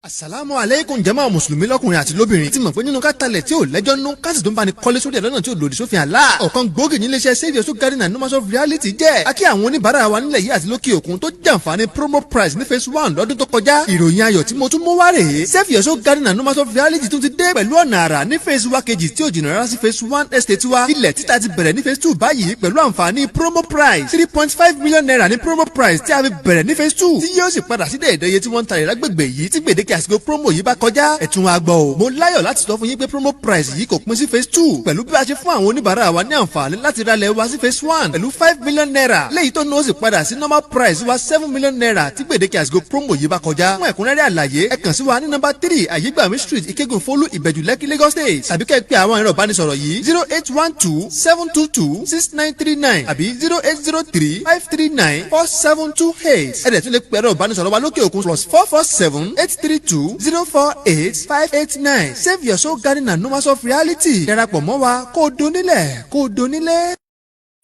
Asalaamu aleykum, jama mùsùlùmí lọ́kùnrin àti lóbìnrin tí mọ̀ pé nínú kátàlẹ̀ tí ò lẹ́jọ́ nú, kásì tó ń bá ní kọ́lé sórí ẹ̀ lọ́nà tí ò lòdì sófin àlá, ọ̀kan gbòógì níléeṣẹ́ Save Your Soul Garden and Numbers of Reality jẹ́. Akí àwọn oníbàárà wa nílẹ̀ yìí àti lókè òkun tó jàǹfààní promo price ní phase one lọ́dún tó kọjá. Ìròyìn ayọ̀ tí mo tún mú wá rèé: Save Your Soul Garden and Numbers of Reality tún ti dé pẹ̀lú ọ̀nà àrà ní phase wa kejì tí ò jìnnà rárá sí phase one estate wa. Ilẹ̀ títà ti bẹ̀rẹ̀ ní phase two báyìí pẹ̀lú àǹfààní promo price. 3.5 million naira ní promo price tí a fi bẹ̀rẹ̀ ní phase two, tí yóò sì padà sí déédéé iye tí wọ́n ń ta ìrágbègbè yìí tí gbèdéke àsìkò promo yìí bá kọjá. Ẹ̀tún wa gbọ́ o, mo láyọ̀ láti sọ fún yín pé promo price yìí kò pín sí phase two, pẹ̀lú bí a ṣe fún àwọn oníbàárà wa ní àǹfààní láti ralẹ̀ wa sí phase one pẹ̀lú 5 million naira, léyìí tó ní ó sì padà sí normal price wa 7 million naira tí gbèdéke àsìkò promo yìí bá kọjá. Fún ẹ̀kúnrẹ́rẹ́ àlàyé, ẹ kàn sí wa ní nọ́mbà 3, Àyégbàmí Street, Ìkẹ́gùn Fólú, Ìbẹ̀jú Lẹ́kí, Lagos State, tàbí kẹ́ ẹ pé àwọn ẹ̀rọ ìbánisọ̀rọ̀ yìí: 08127226939 àbí 08035394728. Ẹ dẹ̀ tún lè pẹ̀rọ ìbánisọ̀rọ̀ wa lókè òkun: +447832048589. Save Your Soul Garden and Numbers of Reality, darapọ̀ mọ́ wa kó o donílẹ̀, kó o donílẹ̀.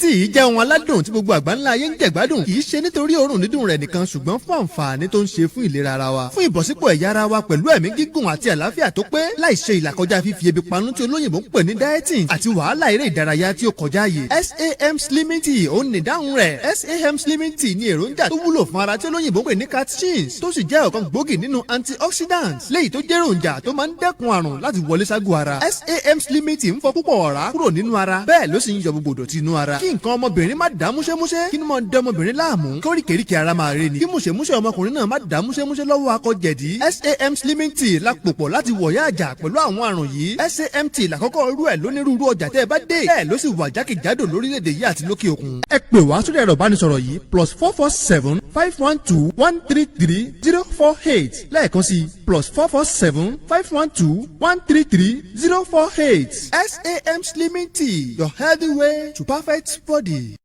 Tí ì jẹ́ ohun aládùn tí gbogbo àgbáńlá ayé ń jẹ̀gbádùn, kì í ṣe nítorí òórùn dídùn rẹ̀ nìkan, ṣùgbọ́n fún àǹfààní tó ń ṣe fún ìlera ara wa, fún ìbọ̀sípò ẹ̀yà ara wa pẹ̀lú ẹ̀mí gígùn àti àlàáfíà tó pé, láì ṣe ìlàkọjá fífi ebi panú tí olóyìnbó ń pè ní dieting àti wàhálà eré ìdárayá tí ó kọjá yìí. SAM Slimming Tea ó ní ìdáhùn rẹ̀. SAM Slimming Tea ní èròjà tó wúlò fún ara tí olóyìnbó ń pè ní catechins, tó sì jẹ́ ọ̀kan gbòógì nínú antioxidants, léyìí tó jẹ́ èròjà tó máa ń dẹ́kun àrùn láti wọlé ságọ́ ara. SAM Slimming Tea ń fọ púpọ̀ ọ̀rá kúrò nínú ara, bẹ́ẹ̀ ló sì ń yọ gbogbo ìdọ̀tí inú ara. Kí nǹkan ọmọbìnrin má dá múṣẹ́múṣẹ́, kí ni máa dá ọmọbìnrin láàmú, kóríkèéríkèé ara máa re ni, kí múṣẹ́múṣẹ́ ọmọkùnrin náà má dá múṣẹ́múṣẹ́ lọ́wọ́ akọ jẹ̀dí, SAM Slimming Tea lápòpọ̀ láti wọ̀yá àjà pẹ̀lú àwọn àrùn yìí. SAM Tea làkọ́kọ́ irú ẹ̀ lónírúurú ọjà tẹ́ ẹ bá dé, bẹ́ẹ̀ ló sì wà jákèjádò lórílẹ̀‐èdè yìí àti lókè òkun. Ẹ pè wá sórí ẹ̀rọ ìbánisọ̀rọ̀ yìí: +447512133 048. Lẹ́ẹ̀kan sí: +447512133 048. SAM Slimming Tea, your healthy way to perfect body.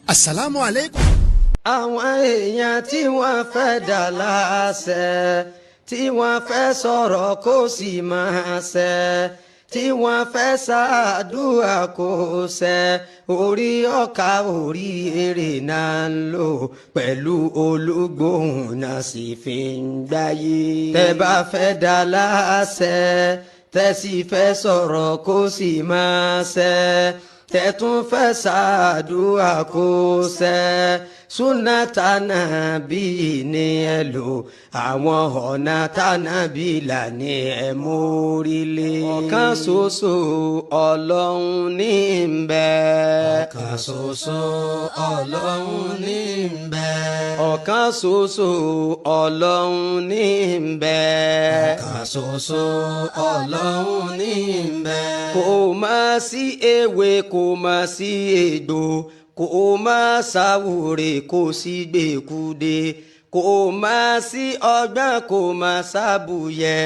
Asalaamu aleykum. Àwọn èèyàn tí wọ́n fẹ́ dà láṣẹ, tí wọ́n fẹ́ sọ̀rọ̀ kó sì máa ṣẹ, tí wọ́n fẹ́ ṣàdúrà kó ṣẹ, orí ọkà orí èrè náà ń lò pẹ̀lú olúgbòhùn náà sì fi ń gbáyé. Tẹ́ bá fẹ́ dà láṣẹ, tẹ́ sì fẹ́ sọ̀rọ̀ kó sì máa ṣẹ, tẹ̀tún fẹ́ ṣàdúrà kó ṣẹ, súnà tànàbí ni ẹ lò, àwọn ọ̀nà tànàbí là ní ẹ mórílé. Ọ̀kan ṣoṣo Ọlọ́run ní ń bẹ. Ọ̀kan ṣoṣo Ọlọ́run ní ń bẹ. Ọ̀kan ṣoṣo Ọlọ́run ní ń bẹ. Ọ̀kan ṣoṣo Ọlọ́run ní ń bẹ. Kò má sí ewé, kò má sí egbò, kò má sáwúre, kò sí gbèkúde, kò má sí ọgbọ́n, kò má sábùyẹ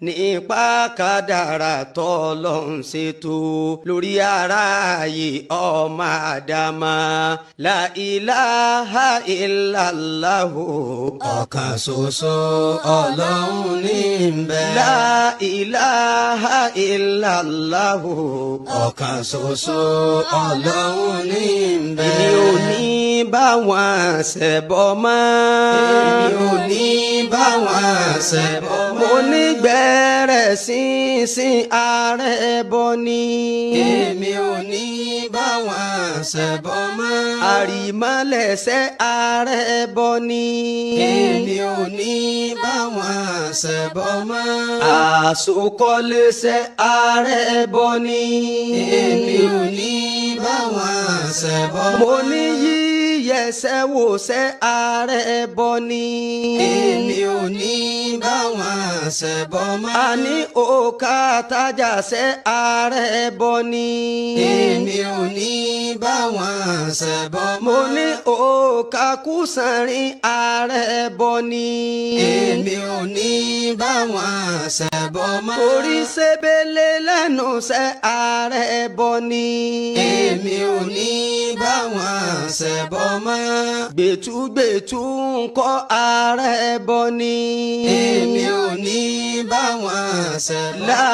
nípa kádàrá tọ́lọ́run ṣètò lórí aráyé ọmọ àdámà. La ilaha illallahu. Ọ̀kan ṣoṣo Ọlọ́run ní bẹ. La ilaha illallahu. Ọ̀kan ṣoṣo Ọlọ́run ní bẹ. Èmi ò ní bá wọn ṣẹbọ mọ́. Èmi ò ní bá wọn ṣẹbọ mọ́. mọ́. Mo ní gbẹ̀rẹ̀ sínsìn, ààrẹ bọ ni. Èmi ò ní bá wọn ṣẹbọ mọ́. Àrìmọ́lẹ̀ṣẹ̀, ààrẹ bọ ni. Èmi ò ní bá wọn ṣẹbọ mọ́. Àsokọ́lẹ́ṣẹ̀, ààrẹ bọ ni. Èmi ò ní bá wọn ṣẹbọ mọ́. Mo ní yíyẹsẹ̀ wòṣẹ̀, ààrẹ bọ ni. Èmi ò ní bá wọn ṣẹbọ mọ́. Àní òkà tájàṣẹ́, ààrẹ bọ ni. Èmi ò ní bá wọn ṣẹbọ mọ́. Mo ní òkà kùsànrin, ààrẹ bọ ni. Èmi ò ní bá wọn ṣẹbọ mọ́. Torí sébélé lẹ́nu ṣẹ́, ààrẹ bọ ni. Èmi ò ní bá wọn ṣẹbọ mọ́. Gbẹ̀tùgbẹ̀tù ń kọ́, ààrẹ bọ ni. Èmi ò ní bá wọn ṣẹbọ. La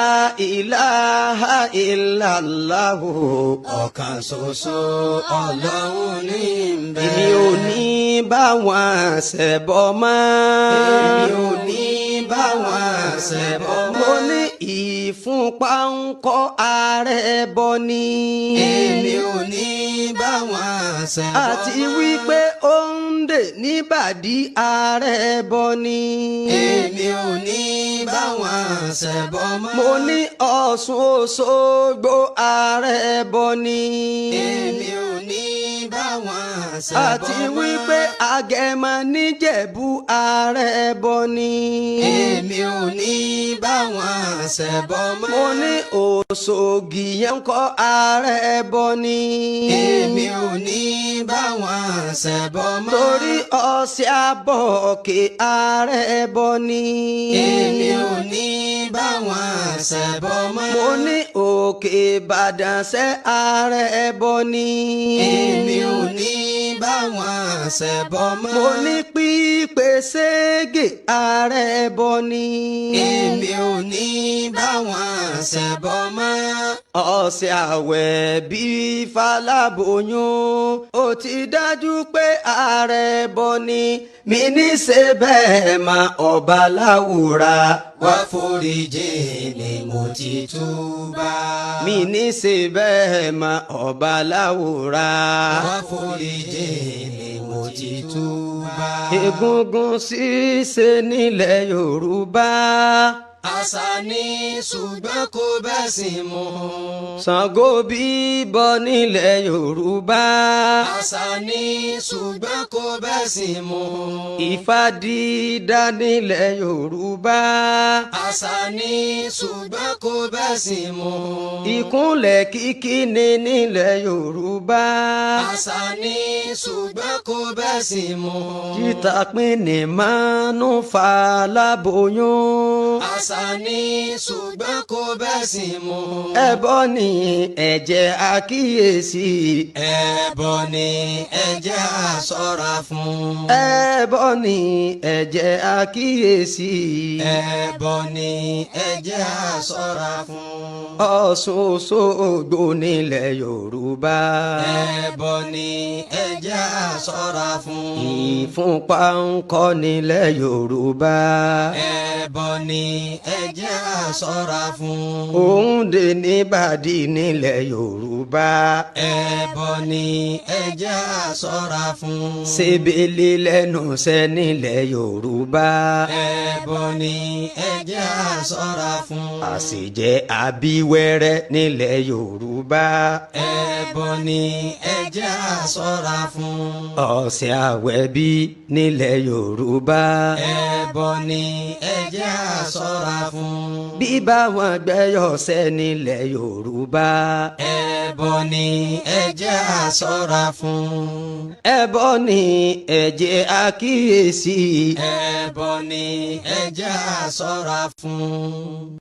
ilaha illallahu. Ọ̀kan ṣoṣo Ọlọ́run ní ń bẹ. Èmi ò ní bá wọn ṣẹbọ mọ́. Èmi ò ní bá wọn ṣẹbọ mọ́. Mo ní ìfúnpá ń kọ́, ààrẹ bọ ni. Èmi ò ní bá wọn ṣẹbọ mọ́. Àti wípé ó ń dè níbàdí, ààrẹ bọ ni. Èmi ò ní bá wọn ṣẹbọ mọ́. Mo ní Ọ̀ṣun Òṣogbo, ààrẹ bọ ni. Èmi ò ní bá wọn ṣẹbọ mọ́. Àti wípé Agẹmọ níjẹ̀bú, ààrẹ bọ ni. Èmi ò ní bá wọn ṣẹbọ mọ́. Mo ní Òṣogì yẹn ń kọ́, ààrẹ bọ ni. Èmi ò ní bá wọn ṣẹbọ mọ́. Torí ọ̀sẹ̀ àbọ̀kè, ààrẹ bọ ni. Èmi ò ní bá wọn ṣẹbọ mọ́. Mo ní Òkè Ìbàdàn ṣẹ́, ààrẹ bọ ni. Èmi ò ní bá wọn ṣẹbọ mọ́. Mo ní pípé ségè, ààrẹ bọ ni. Èmi ò ní bá wọn ṣẹbọ mọ́. Ọ̀sẹ̀ àwẹ̀ bí faláboyún, ó ti dájú pé ààrẹ bọ ni. Mi ní ṣe bẹ́ẹ̀ ma, ọba láwùrà wá foríjì ni, mo ti túbà. Mi ní ṣe bẹ́ẹ̀ ma, ọba láwùrà wá foríjì ni, mo ti túbà. Egungun ṣíṣe nílẹ̀ Yorùbá. Àṣà ni, ṣùgbọ́n kò bẹ́sìn mu. Ṣàngó bíbọ nílẹ̀ Yorùbá. Àṣà ni, ṣùgbọ́n kò bẹ́sìn mu. Ifá dídá nílẹ̀ Yorùbá. Àṣà ni, ṣùgbọ́n kò bẹ́sìn mu. Ìkúnlẹ̀ kíkí ni nílẹ̀ Yorùbá. Àṣà ni, ṣùgbọ́n kò bẹ́sìn mu. Títa pín ní mánú fa láboyún. Àṣà ni, ṣùgbọ́n kò bẹ́sìn mu. Ẹbọ ni, ẹ̀jẹ̀ àkíyèsí. Ẹbọ ni, ẹ jẹ́ á ṣọ́ra fún. Ẹbọ ni, ẹ̀jẹ̀ àkíyèsí. Ẹbọ ni, ẹ jẹ́ á ṣọ́ra fún. Ọ̀ṣun Òṣogbo nílẹ̀ Yorùbá. Ẹbọ ni, ẹ jẹ́ á ṣọ́ra fún. Ìfúnpá ń kọ́ nílẹ̀ Yorùbá. Ẹbọ ni, ẹ jẹ́ á ṣọ́ra fún. Òǹdè níbàdí nílẹ̀ Yorùbá. Ẹbọ ni, ẹ jẹ́ á ṣọ́ra fún. Ṣebele lẹ́nu ṣẹ́ nílẹ̀ Yorùbá. Ẹbọ ni, ẹ jẹ́ á ṣọ́ra fún. Àṣejẹ àbíwẹ́rẹ́ nílẹ̀ Yorùbá. Ẹbọ ni, ẹ jẹ́ á ṣọ́ra fún. Ọ̀sẹ̀ àwẹ̀bí nílẹ̀ Yorùbá. Ẹbọ ni, ẹ jẹ́ á ṣọ́ra fún. Bíbá wọn gbẹ́yọ̀sẹ̀ nílẹ̀ Yorùbá. Ẹbọ ni, ẹ jẹ́ á ṣọ́ra fún. Ẹbọ ni, ẹ jẹ́ àkíyèsí. Ẹbọ ni, ẹ jẹ́ á ṣọ́ra fún.